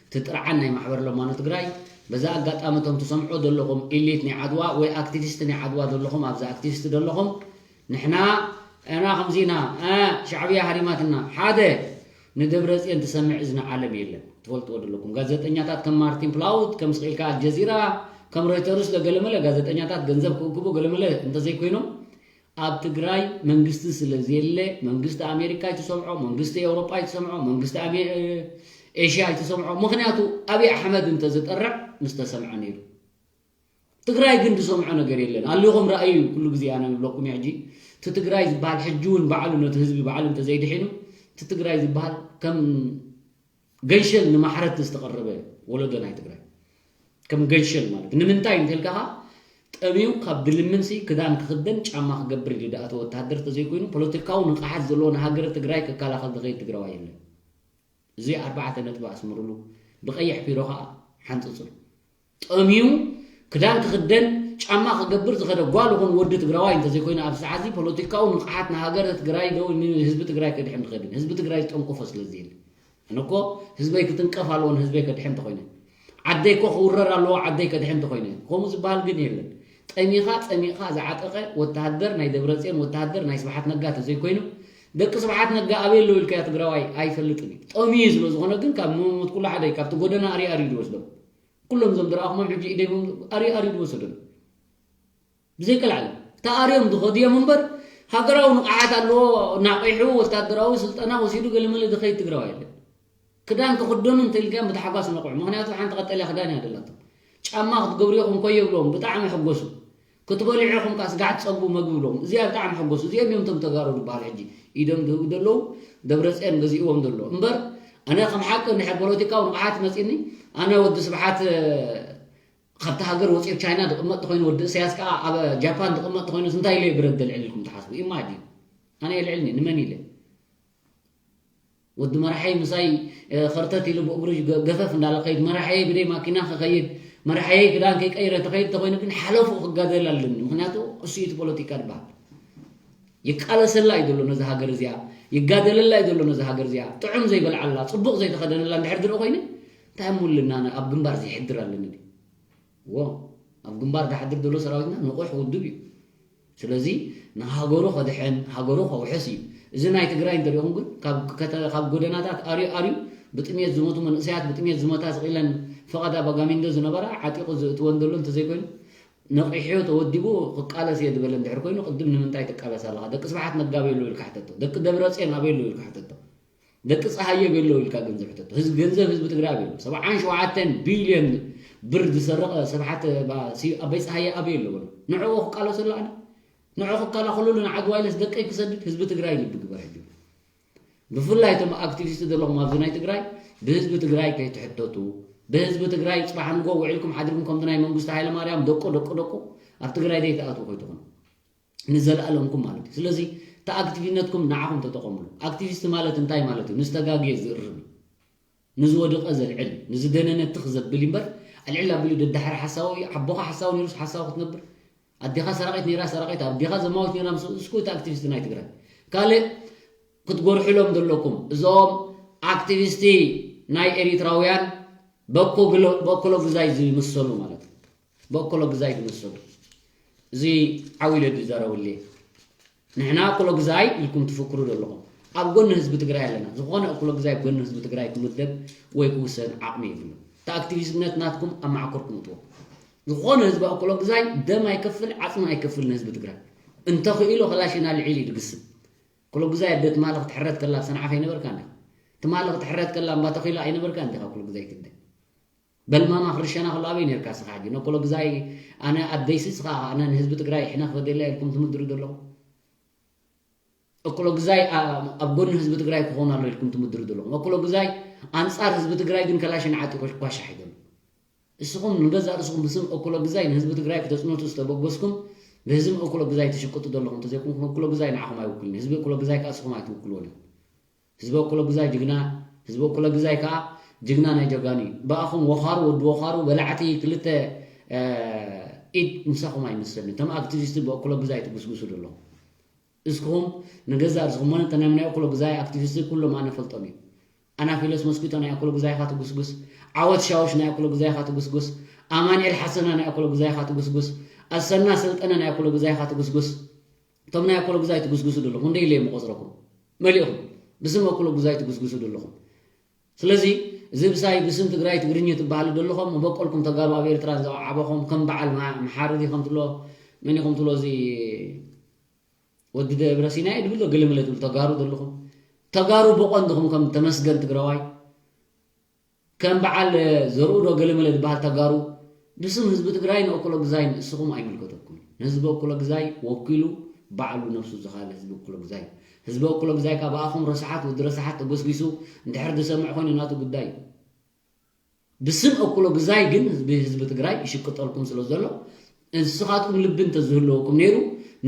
እቲ ጥርዓን ናይ ማሕበር ለማኖ ትግራይ በዛ ኣጋጣሚ እቶም ትሰምዖ ዘለኹም ኢሊት ናይ ዓድዋ ወይ ኣክቲቪስት ናይ ዓድዋ ዘለኹም ኣብዚ ኣክቲቪስት ዘለኹም ንሕና እና ከምዚ ኢና እ ሻዕብያ ሃሪማትና ሓደ ንደብረፅዮን ትሰምዕ እዝኒ ዓለም የለን ትፈልጥዎ ዘለኩም ጋዜጠኛታት ከም ማርቲን ፕላውት ከም ስቕ ኢልካ ኣልጀዚራ ከም ሮይተርስ ዶ ገለመለ ጋዜጠኛታት ገንዘብ ክእክቡ ገለመለ እንተዘይኮይኖም ኣብ ትግራይ መንግስቲ ስለ ዘየለ መንግስቲ ኣሜሪካ ኣይትሰምዖ መንግስቲ ኤውሮጳ ኣይትሰምዖ መንግስቲ ኣሜ- ኤሽያ ኣይትሰምዖ ምኽንያቱ ኣብይ ኣሕመድ እንተዝጠርዕ ምስተሰምዐ ነይሩ ትግራይ ግን ዝሰምዖ ነገር የለን ኣሊኹም ረኣዩ ኩሉ ግዜ ኣነ ንብለኩም እየ ሕጂ እቲ ትግራይ ዝበሃል ሕጂ እውን ባዕሉ ነቲ ህዝቢ ባዕሉ እንተዘይድሒኑ እቲ ትግራይ ዝበሃል ከም ገንሸል ንማሕረት ዝተቐረበ ወለዶ ናይ ትግራይ ከም ገንሸል ማለት ንምንታይ እንተልካኻ ጠምዩ ካብ ድልምንሲ ክዳን ክኽደን ጫማ ክገብር ኢሉ ድኣተ ወታሃደር ተዘይኮይኑ ፖለቲካዊ ንቕሓት ዘለዎ ንሃገረ ትግራይ ክከላኸል ዝኸይድ ትግራዋይ የለን እዚ ኣርባዕተ ነጥቢ ኣስምርሉ ብቐይሕ ፒሮ ከዓ ሓንፅፅሉ ጠምዩ ክዳን ክኽደን ጫማ ክገብር ዝኸደ ጓል ይኹን ወዲ ትግራዋይ እንተዘይኮይኑ ኣብ ሰዓዚ ፖለቲካዊ ንቕሓት ንሃገረ ትግራይ ዶ ንህዝቢ ትግራይ ከድሕን ዝኸድን ህዝቢ ትግራይ ዝጠንቆፎ ስለዚ የለ ኣነ እኮ ህዝበይ ክትንቀፍ ኣለዎ ንህዝበይ ከድሕን ተኾይነ ዓደይ እኮ ክውረር ኣለዎ ዓደይ ከድሕን ተኾይነ ከምኡ ዝበሃል ግን የለን ጠሚኻ ጸሚቕኻ ዝዓጠቐ ወተሃደር ናይ ደብረፅዮን ወተሃደር ናይ ስብሓት ነጋ ተዘይኮይኑ ደቂ ስብሓት ነጋ ኣበይ ኣለዉ ኢልካዮ ትግራዋይ ኣይፈልጥን እዩ ጠምዩ ስለ ዝኾነ ግን ካብ መሞት ኩሉ ሓደ ካብቲ ጎደና ኣርዩ ኣርዩ ዝወስዶም ኩሎም እዞም ዝረኣኹሞም ሕጂ ኢደይቦም ኣርዩ ኣርዩ ዝወሰዶም ብዘይቀልዓለ ተኣርዮም ዝኸዱ እዮም እምበር ሃገራዊ ንቕሓት ኣለዎ ናቒሑ ወታደራዊ ስልጠና ወሲዱ ገለመለ ዝኸይድ ትግራዋይ የለን ክዳን ክኽደኑ እንተኢልካዮም ብታሕጓስ ነቑሑ ምኽንያቱ ሓንቲ ቀጠልያ ክዳን እያ ደላቶም ጫማ ክትገብሩ ኢኹም ኮ የብሎም ብጣዕሚ ሕጎሱ ክትበልዑ ኢኹም ከ ስጋዕ ትፀግቡ መግቢ ብሎም እዚኣ ብጣዕሚ ሕጎሱ እዚኦም እዮም እቶም ተጋሩ ዝበሃሉ ሕጂ ኢዶም ዝህቡ ዘለዉ ደብረፅዮን ገዚእዎም ዘሎ እምበር ኣነ ከም ሓቂ እንድሕር ፖለቲካዊ ንቕሓት መፂኒ ኣነ ወዲ ስብሓት ካብቲ ሃገር ወፂኡ ቻይና ዝቕመጥ ተኮይኑ ወዲ እሰያስ ከዓ ኣብ ጃፓን ዝቕመጥ ተኮይኑ እንታይ ኢለ ብረት ዘልዕል ኢልኩም ትሓስቡ ኢማጂን ኣነ የልዕልኒ ንመን ኢለ ወዲ መራሐይ ምሳይ ኸርተት ኢሉ ብእግሩ ገፈፍ እንዳለ ከይድ መራሐይ ብደይ ማኪና ክኸይድ መራሐይ ክዳን ከይቀይረ ተኸይድ ተኮይኑ ግን ሓለፉ ክጋደል ኣለኒ ምክንያቱ እሱ እቲ ፖለቲካ ዝበሃል ይቃለሰላ እዩ ዘሎ ነዚ ሃገር እዚኣ ይጋደለላ እዩ ዘሎ ነዚ ሃገር እዚኣ ጥዑም ዘይበልዓላ ፅቡቅ ዘይተኸደነላ እንድሕር ዝርኢ ኮይነ እንታይ እሞ ኣለና ኣብ ግንባር ዘይሕድር ኣለኒ እዎ ኣብ ግንባር ዝሓድር ዘሎ ሰራዊትና ንቑሕ ውድብ እዩ ስለዚ ንሃገሩ ከድሕን ሃገሩ ከውሕስ እዩ እዚ ናይ ትግራይ እንተሪኹም ግን ካብ ጎደናታት ኣርዩ ኣርዩ ብጥሜት ዝሞቱ መንእሰያት፣ ብጥሜት ዝሞታ ስቕ ኢለን ፈቐዳ ባጋሚንዶ ዝነበራ ዓጢቑ ዝእትወን ዘሎ እንተዘይኮይኑ፣ ነቒሑ ተወዲቡ ክቃለስ እየ ዝበለ እንድሕር ኮይኑ፣ ቅድም ንምንታይ ትቃለስ ኣለኻ? ደቂ ስብሓት ነጋ ኣበይ ኣለዉ ኢልካ ሕተቶ። ደቂ ደብረፅዮን ኣበይ ኣለዉ ኢልካ ሕተቶ። ደቂ ፀሃየ ኣበይ ኣለዉ ኢልካ ገንዘብ ሕተቶ። ህዝቢ፣ ገንዘብ ህዝቢ ትግራይ ኣበይ ኣለዉ? ሰብዓን ሸውዓተን ቢልዮን ብር ዝሰረቐ ስብሓት፣ ባ-፣ ሲ-፣ ኣበይ ፀሃየ ኣበይ ኣለዎ? ንዕኡ ክቃለሰሉ ኣነ? ንዕኡ ክከላኸለሉ ንዓዲ ዋይለስ ደቀይ ክሰድድ? ህዝቢ ትግራይ ልቢ ግበር ሕጂ። ብፍላይ እቶም ኣክቲቪስት ዘለኹም ኣብዚ ናይ ትግራይ፣ ብህዝቢ ትግራይ ከይትሕተቱ፣ ብህዝቢ ትግራይ ጽባሕ ንጎ ውዒልኩም ሓድርኩም ከምቲ ናይ መንግስቱ ሃይለማርያም ደቁ ደቁ ደቁ ኣብ ትግራይ ዘይትኣትዉ ከይትኾኑ ንዘለኣለምኩም ማለት እዩ። ስለዚ እቲ ኣክቲቪነትኩም ንዓኹም ተጠቐምሉ። ኣክቲቪስት ማለት እንታይ ማለት እዩ? ንዝተጋግየ ዝእርም እዩ። ንዝወደቐ ዘልዕል እዩ። ንዝደነነ ትኽ ዘብል እዩ እምበር፣ ኣልዕል ኣቢሉ ደድሕሪ ሓሳዊ እዩ። ኣቦኻ ሓሳዊ ነይሩስ ሓሳዊ ክትነብር? ኣዴኻ ሰራቒት ነይራ፣ ሰራቒት፣ ኣዴኻ ዘማዊት ነይራ፣ ምስ እስኩ እቲ ኣክቲቪስት ናይ ትግራይ። ካልእ ክትጎርሕሎም ዘለኩም፣ እዞም ኣክቲቪስቲ ናይ ኤሪትራውያን በኮ ግሎ-፣ በኮሎ ግዛይ ዝመሰሉ ማለት እዩ። በኮሎ ግዛይ ዝመሰሉ። እዚ ዓው ኢለ ዝዛረበሉ እየ። ንሕና እኩሎ ግዛይ ኢልኩም ትፍክሩ ዘለኹም፣ ኣብ ጎኒ ህዝቢ ትግራይ ኣለና። ዝኾነ እኩሎ ግዛይ ኣብ ጎኒ ህዝቢ ትግራይ ክምደብ ወይ ክውሰን ዓቕሚ የብሉን። እቲ ኣክቲቪስትነት ናትኩም ኣብ መዓኮርኩም እትዎ። ዝኾነ ህዝቢ እኩሎ ግዛይ ደም ኣይከፍል፣ ዓፅሚ ኣይከፍል ንህዝቢ ትግራይ። እንተኽኢሉ ከላሽን ኣልዒሉ እዩ ድግስም። እኩሎ ግዛይ ኣደ ትማሊ ክትሕረድ ከላ ኣብ ሰንዓፈ ኣይነበርካን ዲኻ? ትማሊ ክትሕረድ ከላ እምባ ተኺላ ኣይነበርካን ዲኻ? እኩሎ ግዛይ ትደ በልማማ ክርሸና ከሎ ኣበይ ነርካ ስኻ ሕጂ? ነኮሎ ግዛይ ኣነ ኣደይሲ ስኻ ኣነ ንህዝቢ ትግራይ ሕነ ክፈደላ ኢልኩም ትምድሩ ዘለኹም? እኮሎ ግዛይ ኣ-፣ ኣብ ጎኒ ህዝቢ ትግራይ ክኾን ኣሎ ኢልኩም ትምድሩ ዘለኹም? እኮሎ ግዛይ ኣንጻር ህዝቢ ትግራይ ግን ከላሽን ዓጢቑ ኳሻሕ ይደሉ። እስኹም ንገዛእ ርእስኹም ብስም እኮሎ ግዛይ ንህዝቢ ትግራይ ክተጽንቱ ዝተበገስኩም፣ ብህዝቢ እኮሎ ግዛይ ትሽቅጡ ዘለኹም እንተዘይኮንኩም፣ እኮሎ ግዛይ ንዓኹም ኣይውክልን። ህዝቢ እኮሎ ግዛይ ከኣ እስኹም ኣይትውክልዎን ኢኹም። ህዝቢ እኮሎ ግዛይ ጅግና፣ ህዝቢ እኮሎ ግዛይ ከኣ ጅግና ናይ ጀጋኑ እዩ። ብኣኹም ወኻሩ፣ ወዲ ወኻሩ፣ በላዕቲ ክልተ፣ እ፣ ኢድ ምሳኹም ኣይመሰልን። እቶም ኣክቲቪስት ብእኮሎ ግዛይ ትጉስጉሱ ዘለኹም። እስኹም ንገዛእ ርእስኹም፣ ሞነ እተ ናይ፣ ናይ እኮሎ ግዛይ ኣክቲቪስት ኩሎም ኣነ ፈልጦም እዩ። ኣናፊሎስ መስኪቶ ናይ እኮሎ ግዛይኻ ትጉስጉስ፣ ዓወት ሻውሽ ናይ እኮሎ ግዛይኻ ትጉስጉስ፣ ኣማንኤል ሓሰና ናይ እኮሎ ግዛይኻ ትጉስጉስ፣ ኣሰና ሰልጠነ ናይ እኮሎ ግዛይኻ ትጉስጉስ። እቶም ናይ እኮሎ ግዛይ ትጉስጉሱ ዘለኹም፣ እንደ ኢለ የምቆጽረኩም። መሊእኹም። ብስም እኮሎ ግዛይ ትጉስጉሱ ዘለኹም። ስለዚ፣ እዚ ብሳይ ብስም ትግራይ ትግርኛ ትበሃሉ ዘለኹም፣ መበቆልኩም ተጋሩ ኣብ ኤርትራ ዝዓበኹም፣ ከም በዓል ማ-፣ መሓሪ ድዩ ከም ትብሎ፣ መን እዩ ከም ትብሎ፣ እዚ ወዲ ደብረ ሲና እዩ ድብል ዶ፣ ገለመለ ትብሉ ተጋሩ ዘለኹም። ተጋሩ ብቐንድኹም ከም ተመስገን ትግራዋይ፣ ከም በዓል ዘርኡ ዶ ገለመለ ዝበሃል ተጋሩ፣ ብስም ህዝቢ ትግራይ ንእኩሎ ግዛይ ንእስኹም ኣይምልከተኩም። ንህዝቢ እኩሎ ግዛይ ወኪሉ ባዕሉ ነብሱ ዝኻለ ህዝቢ እኩሎ ግዛይ። ህዝቢ እኩሎ ግዛይ ካብ ኣኹም ረሳሓት ወዲ ረሳሓት ተጎስጊሱ እንድሕር ዝሰምዕ ኮይኑ ናቱ ጉዳይ እዩ። ብስም እኩሎ ግዛይ ግን ህዝቢ፣ ህዝቢ ትግራይ ይሽቅጠልኩም ስለ ዘሎ፣ ንስኻትኩም ልቢ እንተዝህልወኩም ነይሩ፣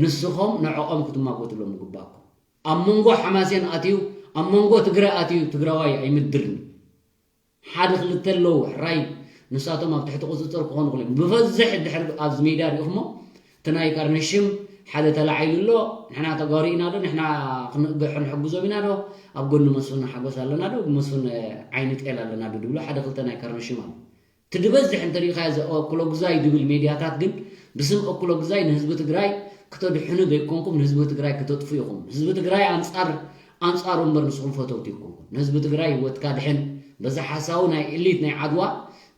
ንስኹም ንዕኦም ክትማጎትሎም ምግባእኩም። ኣብ መንጎ ሓማሴን ኣትዩ፣ ኣብ መንጎ ትግረ ኣትዩ ትግራዋይ ኣይምድርን። ሓደ ክልተ ኣለዉ፣ ሕራይ ንሳቶም ኣብ ትሕቲ ቁፅፅር ክኾኑ ይኽእሉ እዮም። ብበዝሕ እንድሕር ኣብዚ ሜድያ ሪኢኹሞ፣ እቲ ናይ ካርነሽም ሓደ ተላዒሉ ኣሎ፣ ንሕና ተጋሩ ኢና ዶ፣ ንሕና ክን-፣ ክንሕግዞም ኢና ዶ፣ ኣብ ጎኒ መስፍን ሓጎስ ኣለና ዶ፣ መስፍን፣ እ፣ ዓይኒ ጤል ኣለና ዶ ድብሉ ሓደ ክልተ ናይ ካርነሽም ኣሎ። እቲ ዝበዝሕ እንተሪኢኻዮ እዚ እኩሎ ግዛይ ድብል ሜድያታት ግን ብስም እኩሎ ግዛይ ንህዝቢ ትግራይ ክተድሕኑ ዘይኮንኩም ንህዝቢ ትግራይ ክተጥፉ ኢኹም። ህዝቢ ትግራይ ኣንጻር፣ ኣንጻሩ እምበር ንስኹም ፈተውቲ ኣይኮንኩም። ንህዝቢ ትግራይ ህይወትካ ድሕን፣ በዛ ሓሳዊ ናይ ኤሊት ናይ ዓድዋ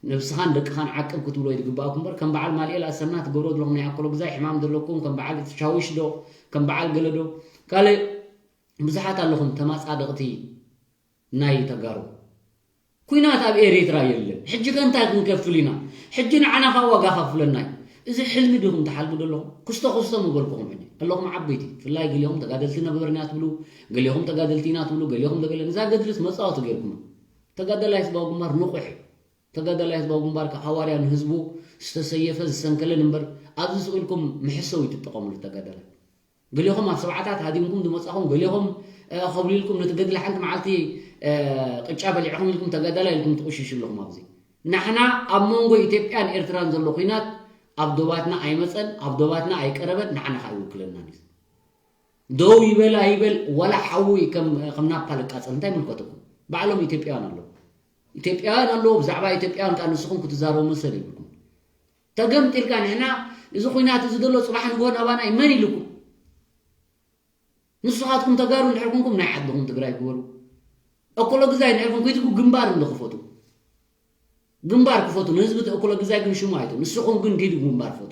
ነብስኻን ደቅኻን ዓቅብ ክትብሎ እዩ ዝግባእኩም እምበር ከም በዓል ማልኤል ኣሰና ትገብሮ ዘለኹም ናይ ኣኩሎ ግዛይ ሕማም ዘለኩም ከም በዓል ሻውሽ ዶ ከም በዓል ገለ ዶ ካልእ ብዙሓት ኣለኹም ተማጻደቕቲ ናይ ተጋሩ። ኲናት ኣብ ኤሪትራ የለን። ሕጂ ከ እንታይ ክንከፍል ኢና? ሕጂ ንዓና ከኣ ዋጋ ከፍለና እዩ። እዚ ሕልሚ ዲኹም ትሓልሙ ዘለኹም? ክስቶ ክስቶ ምበልኩኹም ሕጂ። ኣለኹም ዓበይቲ፣ ብፍላይ ገሊኹም ተጋደልቲ ነበርና ትብሉ፣ ገሊኹም ተጋደልቲ ኢና ትብሉ፣ ገሊኹም ተገለ-፣ እዛ ገድልስ መጻወቲ ጌርኩማ። ተጋዳላይ ህዝባዊ ግንባር ንቑሕ እዩ። ተጋዳላይ ህዝባዊ ግንባር ከኣ ሃዋርያ ንህዝቡ ዝተሰየፈ ዝሰንከለን እምበር ኣብዚ ስቕ ኢልኩም መሕሰዊ ትጠቐምሉ ተጋዳላይ። ገሊኹም ኣብ ሰብዓታት ሃዲምኩም ዝመጻኹም፣ ገሊኹም፣ እ፣ ኸብሊልኩም ነቲ ገድሊ ሓንቲ መዓልቲ፣ እ፣ ቅጫ በሊዕኹም ኢልኩም ተጋዳላይ ኢልኩም ትቑሽሹ ኣለኹም ኣብዚ። ንሕና ኣብ መንጎ ኢትዮጵያን ኤርትራን ዘሎ ኲናት ኣብ ዶባትና ኣይመጸን፣ ኣብ ዶባትና ኣይቀረበን፣ ንዓና ኸኣ ኣይውክለናን እዩ። ደው ይበል ኣይበል፣ ዋላ ሓዊ ከም፣ ከም ናፓል ይቃጸል፣ እንታይ ይምልከተኩም? ባዕሎም ኢትዮጵያውያን ኣለዉ። ኢትዮጵያውያን ኣለዉ፣ ብዛዕባ ኢትዮጵያውያን ከኣ ንስኹም ክትዛረቡ መሰል የብልኩም። ተገምጢልካ ንሕና እዚ ኹናት እዚ ዘሎ ጽባሕ ንግሆ ናባና እዩ መን ኢልኩም? ንስኻትኩም ተጋሩ እንድሕር ኮንኩም ናይ ዓድኹም ትግራይ ግበሩ። እኮሎግዛይ ንዕኹም ከይትጉ ግንባር እንዶ ክፈቱ። ግንባር ክፈቱ። ንህዝቢ እኮሎግዛይ ግን ሽሙ ኣይቱ። ንስኹም ግን ኪዱ ግንባር ፈቱ።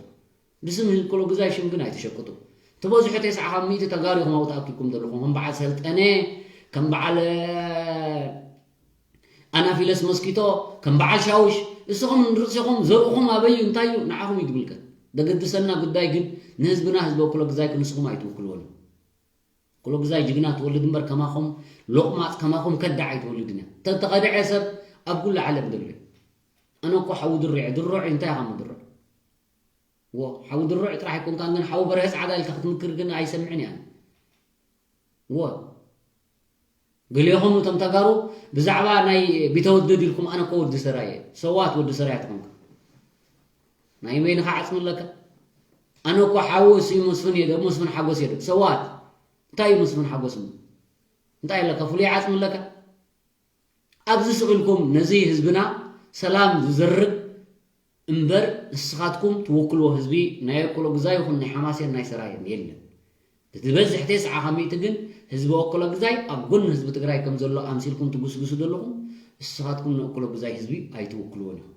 ብስም እኮሎግዛይ ሽም ግን ኣይትሸቅጡ። ትበዝሑ ተስዓ ካብ ሚእቲ ተጋሩ ኢኹም ኣብኡ ተኣኪብኩም ዘለኹም። ከም በዓል ሰልጠነ፣ ከም በዓል ኣናፊለስ መስኪቶ፣ ከም በዓል ሻውሽ። ንስኹም ንርእሲኹም ዘርእኹም ኣበይ እዩ እንታይ እዩ ንዓኹም እዩ ዝምልከት። ዘገድሰና ጉዳይ ግን ንህዝብና ህዝቢ እኮሎግዛይ ንስኹም ኣይትውክልዎን። እኮሎግዛይ ጅግና ትወልድ እምበር ከማኹም ሎቕማፅ ከማኹም ከዳዕ ኣይትወልድን እያ። ተተኸድዐ ሰብ ኣብ ኩሉ ዓለም ዘሎ እዩ። ኣነ እኮ ሓዊ ድሩዕ እየ። ድሩዕ እንታይ ኢኻ ምድሩዕ? ወ ሓዊ ድሩዕ ጥራሕ ኣይኮንካን ግን ሓዊ በርሀ ፃዕዳ ኢልካ ክትምክር ግን ኣይሰምዕን እያ። ወ ገሊኹም እቶም ተጋሩ ብዛዕባ ናይ ቢተወደድ ኢልኩም ኣነ እኮ ወዲ ሰራየ ሰዋት ወዲ ሰራየ ትኾንካ ናይ በይንኻ ዓፅሚ ኣለካ። ኣነ እኮ ሓዊ እሱ እዩ መስፍን እየ መስፍን ሓጎስ እየ ሰዋት እንታይ እዩ መስፍን ሓጎስ እንታይ ኣለካ ፍሉይ ዓፅሚ ኣለካ። ኣብዚ ስቕ ኢልኩም ነዚ ህዝብና ሰላም ዝዘርግ እምበር ንስኻትኩም ትውክልዎ ህዝቢ ናይ እኮሎግዛይ ይኹን ናይ ሓማሴን ናይ ሰራየን የለን። እቲ ዝበዝሕ ተስዓ ካብ ሚእቲ ግን ህዝቢ እኮሎግዛይ ኣብ ጎኒ ህዝቢ ትግራይ ከም ዘሎ ኣምሲልኩም ትጉስጉሱ ዘለኹም ንስኻትኩም ንእኮሎግዛይ ህዝቢ ኣይትውክልዎን ኢኹም።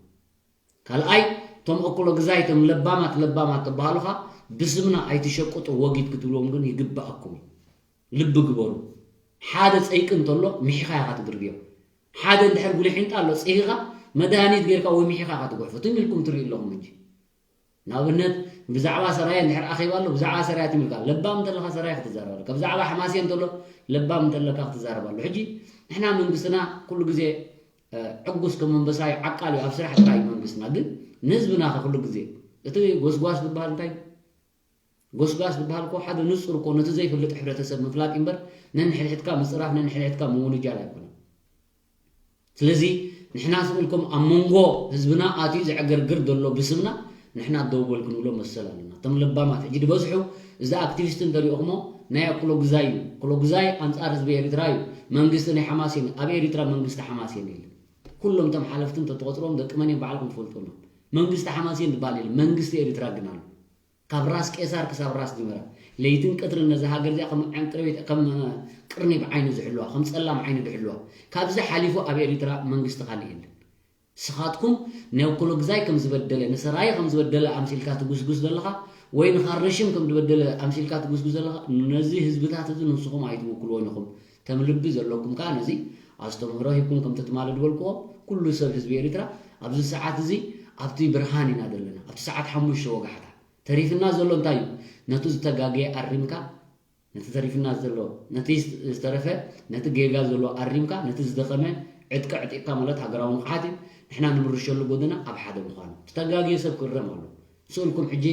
ካልኣይ እቶም እኮሎግዛይ እቶም ለባማት ለባማት ተባሃሉኻ ብስምና ኣይትሸቅጡ ወጊድ ክትብልዎም ግን ይግባኣኩም እዩ። ልቢ ግበሩ። ሓደ ፀይቂ እንተሎ ምሒኻ ኢኻ ትድርብዮ። ሓደ እንድሕር ጉሊሒንጣ ኣሎ ፅሂኻ መድሃኒት ጌርካ ወይ ምሒኻ ኢኻ ትጉሕፎ። ትም ኢልኩም ትርኢ ኣለኹም እንጂ ንኣብነት ብዛዕባ ሰራየ እንድሕር ኣኼባ ኣሎ ብዛዕባ ሰራየ ትም ኢልካ ለባም እንተለካ ሰራየ ክትዛረብ ኣለካ። ብዛዕባ ሓማሴን እንተሎ ለባም እንተለካ ክትዛረብ ኣሎ። ሕጂ ንሕና መንግስትና ኩሉ ግዜ ዕጉስ ከም ኣንበሳ እዩ ዓቃል እዩ ኣብ ስራሕ ጥራይ እዩ መንግስትና። ግን ንህዝብና ከ ኩሉ ግዜ እቲ ጎስጓስ ዝበሃል እንታይ ጎስጓስ ዝበሃል እኮ ሓደ ንፁር እኮ ነቲ ዘይፈልጥ ሕብረተሰብ ምፍላጥ እምበር ነንሕድሕድካ ምፅራፍ ነንሕድሕድካ ምውንጃል ኣይኮነን። ስለዚ ንሕና ስቕ ኢልኩም ኣብ መንጎ ህዝብና ኣትዩ ዘዕገርግር ዘሎ ብስምና ንሕና ደው በል ክንብሎ መሰል ኣለና። እቶም ለባማት ሕጂ ዝበዝሑ እዚ ኣክቲቪስት እንተሪኦኹሞ ናይ ኣኩሎግዛይ እዩ። ኣኩሎግዛይ ኣንፃር ህዝቢ ኤሪትራ እዩ። መንግስቲ ናይ ሓማሴን ኣብ ኤሪትራ መንግስቲ ሓማሴን የለን። ኩሎም እቶም ሓለፍቲ እንተተቆፅሮም ደቂ መን እዮም ባዕልኩም ትፈልጡ ኣለኹም። መንግስቲ ሓማሴን ዝበሃል የለን። መንግስቲ ኤሪትራ ግን ኣሎ። ካብ ራስ ቄሳር ክሳብ ራስ ዲመራ ለይትን ቀትርን ነዛ ሃገር እዚኣ ከም ዕንቅርቢት ከም ቅርኒ ብዓይኑ ዝሕልዋ ከም ፀላም ዓይኑ ዝሕልዋ ካብዚ ሓሊፉ ኣብ ኤሪትራ መንግስቲ ካልእ የለን። ንስኻትኩም ናይ ኮሎግዛይ ከም ዝበደለ ንሰራየ ከም ዝበደለ ኣምሲልካ ትጉስጉስ ዘለኻ ወይ ንኻረሽም ከም ዝበደለ ኣምሲልካ ትጉስጉስ ዘለኻ ነዚ ህዝብታት እዚ ንስኹም ኣይትውክልዎን ኢኹም። ተም ልቢ ዘለኩም ከዓ ነዚ ኣስተምህሮ ሂብኩም ከምቲ ትማሊ ዝበልክዎ ኩሉ ሰብ ህዝቢ ኤሪትራ ኣብዚ ሰዓት እዚ ኣብቲ ብርሃን ኢና ዘለና ኣብቲ ሰዓት ሓሙሽተ ወጋሕታ ተሪፍና ዘሎ እንታይ እዩ? ነቲ ዝተጋገየ ኣሪምካ ነቲ ተሪፍና ዘሎ ነቲ ዝተረፈ ነቲ ጌጋ ዘሎ ኣሪምካ ነቲ ዝደኸመ ዕጥቂ ዕጢቕካ ማለት ሃገራዊ ንቕሓት እዩ። ንሕና ንምርሸሉ ጎደና ኣብ ሓደ ምዃኑ እቲ ተጋግየ ሰብ ክእረም ኣሎ። ስእልኩም ሕጂ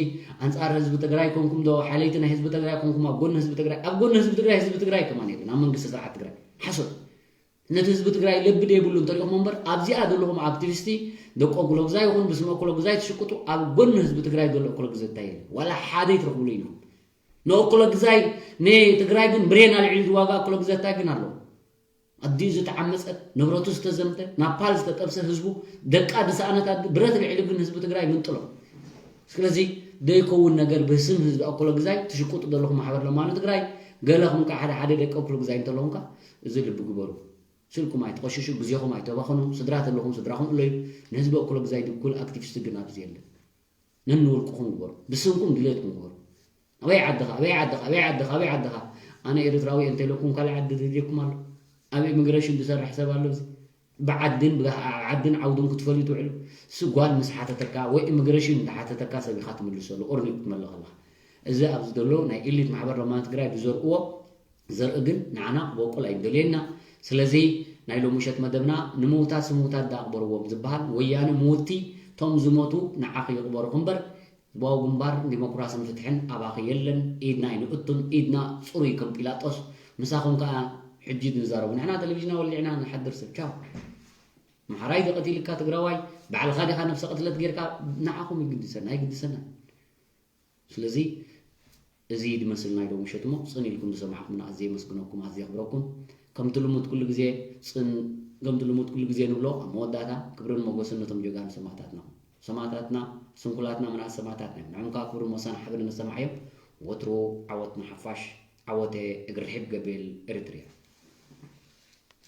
ኣንጻር ህዝቢ ትግራይ ኮንኩም ዶ ሓለይቲ ናይ ህዝቢ ትግራይ ኮንኩም ኣብ ጎኒ ህዝቢ ትግራይ ኣብ ጎኒ ህዝቢ ትግራይ ህዝቢ ትግራይ ከማን የለን ኣብ መንግስቲ ስርዓት ትግራይ ሓሶት ነቲ ህዝቢ ትግራይ ልቢ ደይብሉ እንተሪኹም እምበር ኣብዚኣ ዘለኹም ኣክቲቪስቲ ደቂ ኦክሎግዛ ይኹን ብስም ኦክሎግዛይ ትሽቅጡ ኣብ ጎኒ ህዝቢ ትግራይ ዘሎ ኦክሎግዘታይ የለ ዋላ ሓደ ይትረኽብሉ ኢልኩም ንኦክሎግዛይ ንትግራይ ግን ብሬን ኣልዒሉ ዝዋጋ ኦክሎግዘታይ ግን ኣሎ ኣዲኡ ዝተዓመፀ ንብረቱ ዝተዘምተ ናብ ፓል ዝተጠብሰ ህዝቡ ደቃ ዝሰኣነት ኣዲ ብረት ልዒሉ ግን ህዝቢ ትግራይ ምንጥሎ ስለዚ ደይከውን ነገር ብስም ህዝቢ ኦክሎግዛይ ትሽቅጡ ዘለኹም ማሕበር ለማኑ ትግራይ ገለኹም ከዓ ሓደ ሓደ ደቂ ኦክሎግዛይ እንተለኹም ከዓ እዚ ልቢ ግበሩ ስልኩም ኣይትቐሽሹ፣ ግዜኹም ኣይተባኽኑ፣ ስድራ ተለኹም ስድራኹም እለዩ፣ ንህዝቢ እኩለ ግዛይ ድኩል ኣክቲቪስት ግን ኣብዚ የለን። ነንውልቅኹም ግበሩ፣ ብስምኩም ድሌትኩም ግበሩ። ኣበይ ዓድኻ ኣበይ ዓድኻ ኣበይ ዓድኻ ኣበይ ዓድኻ ኣነ ኤርትራዊ እየ እንተኢለኩም ካልእ ዓዲ ድልየኩም ኣሎ ኣብ ኢሚግሬሽን ዝሰርሕ ሰብ ኣሎ እዚ ብዓድን ብዓድን ዓውድን ክትፈልዩ ትውዕሉ ስጓል ምስ ሓተተካ ወይ ኢሚግሬሽን እንተሓተተካ ሰብ ኢኻ ትምልሰሉ ኦርኒ ክትመልእ ከለኻ እዚ ኣብዚ ዘሎ ናይ ኢሊት ማሕበር ሮማን ትግራይ ዝዘርእዎ ዘርኢ ግን ንዓና ክበቁል ኣይንደልየና። ስለዚ ናይ ሎሚ ምሸት መደብና ንምውታት ስምውታት ደኣ ኣኽበርዎም ዝበሃል ወያነ ምውቲ ቶም ዝሞቱ ንዓኺ ይቕበሩኺ እምበር ህዝባዊ ግንባር ንዲሞክራስን ፍትሕን ኣባኺ የለን። ኢድና ኣይንእቱን። ኢድና ጽሩይ ከም ጲላጦስ። ምሳኹም ከኣ ሕጂ ንዛረቡ። ንሕና ቴሌቪዥና ወሊዕና ንሓድር ሰብ ቻው። ኣምሓራይ ተቐቲልካ ትግራዋይ ባዕልኻ ዲኻ ነብሰ ቅትለት ጌርካ ንዓኹም ይግድሰና ኣይግድሰናን። ስለዚ እዚ ድመስል ናይ ሎሚ ምሸት እሞ ጽን ኢልኩም ዝሰማዕኩምና ኣዝየ የመስግነኩም ኣዝየ የኽብረኩም። ከምቲ ልሙድ ኩሉ ግዜ ጽን ከምቲ ልሙድ ኩሉ ግዜ ንብሎ ኣብ መወዳእታ ክብርን ሞገስን ነቶም ጀጋኑ ሰማእታትና። ሰማእታትና ስንኩላትና ምንኣስ ሰማእታትና እዮም። ንዕም ከኣ ክብርን ሞሳን ሓበንን ነሰማዕዮም። ወትሩ ዓወት ንሓፋሽ። ዓወተ እግሪ ርሒብ ገቤል ኤሪትሪያ።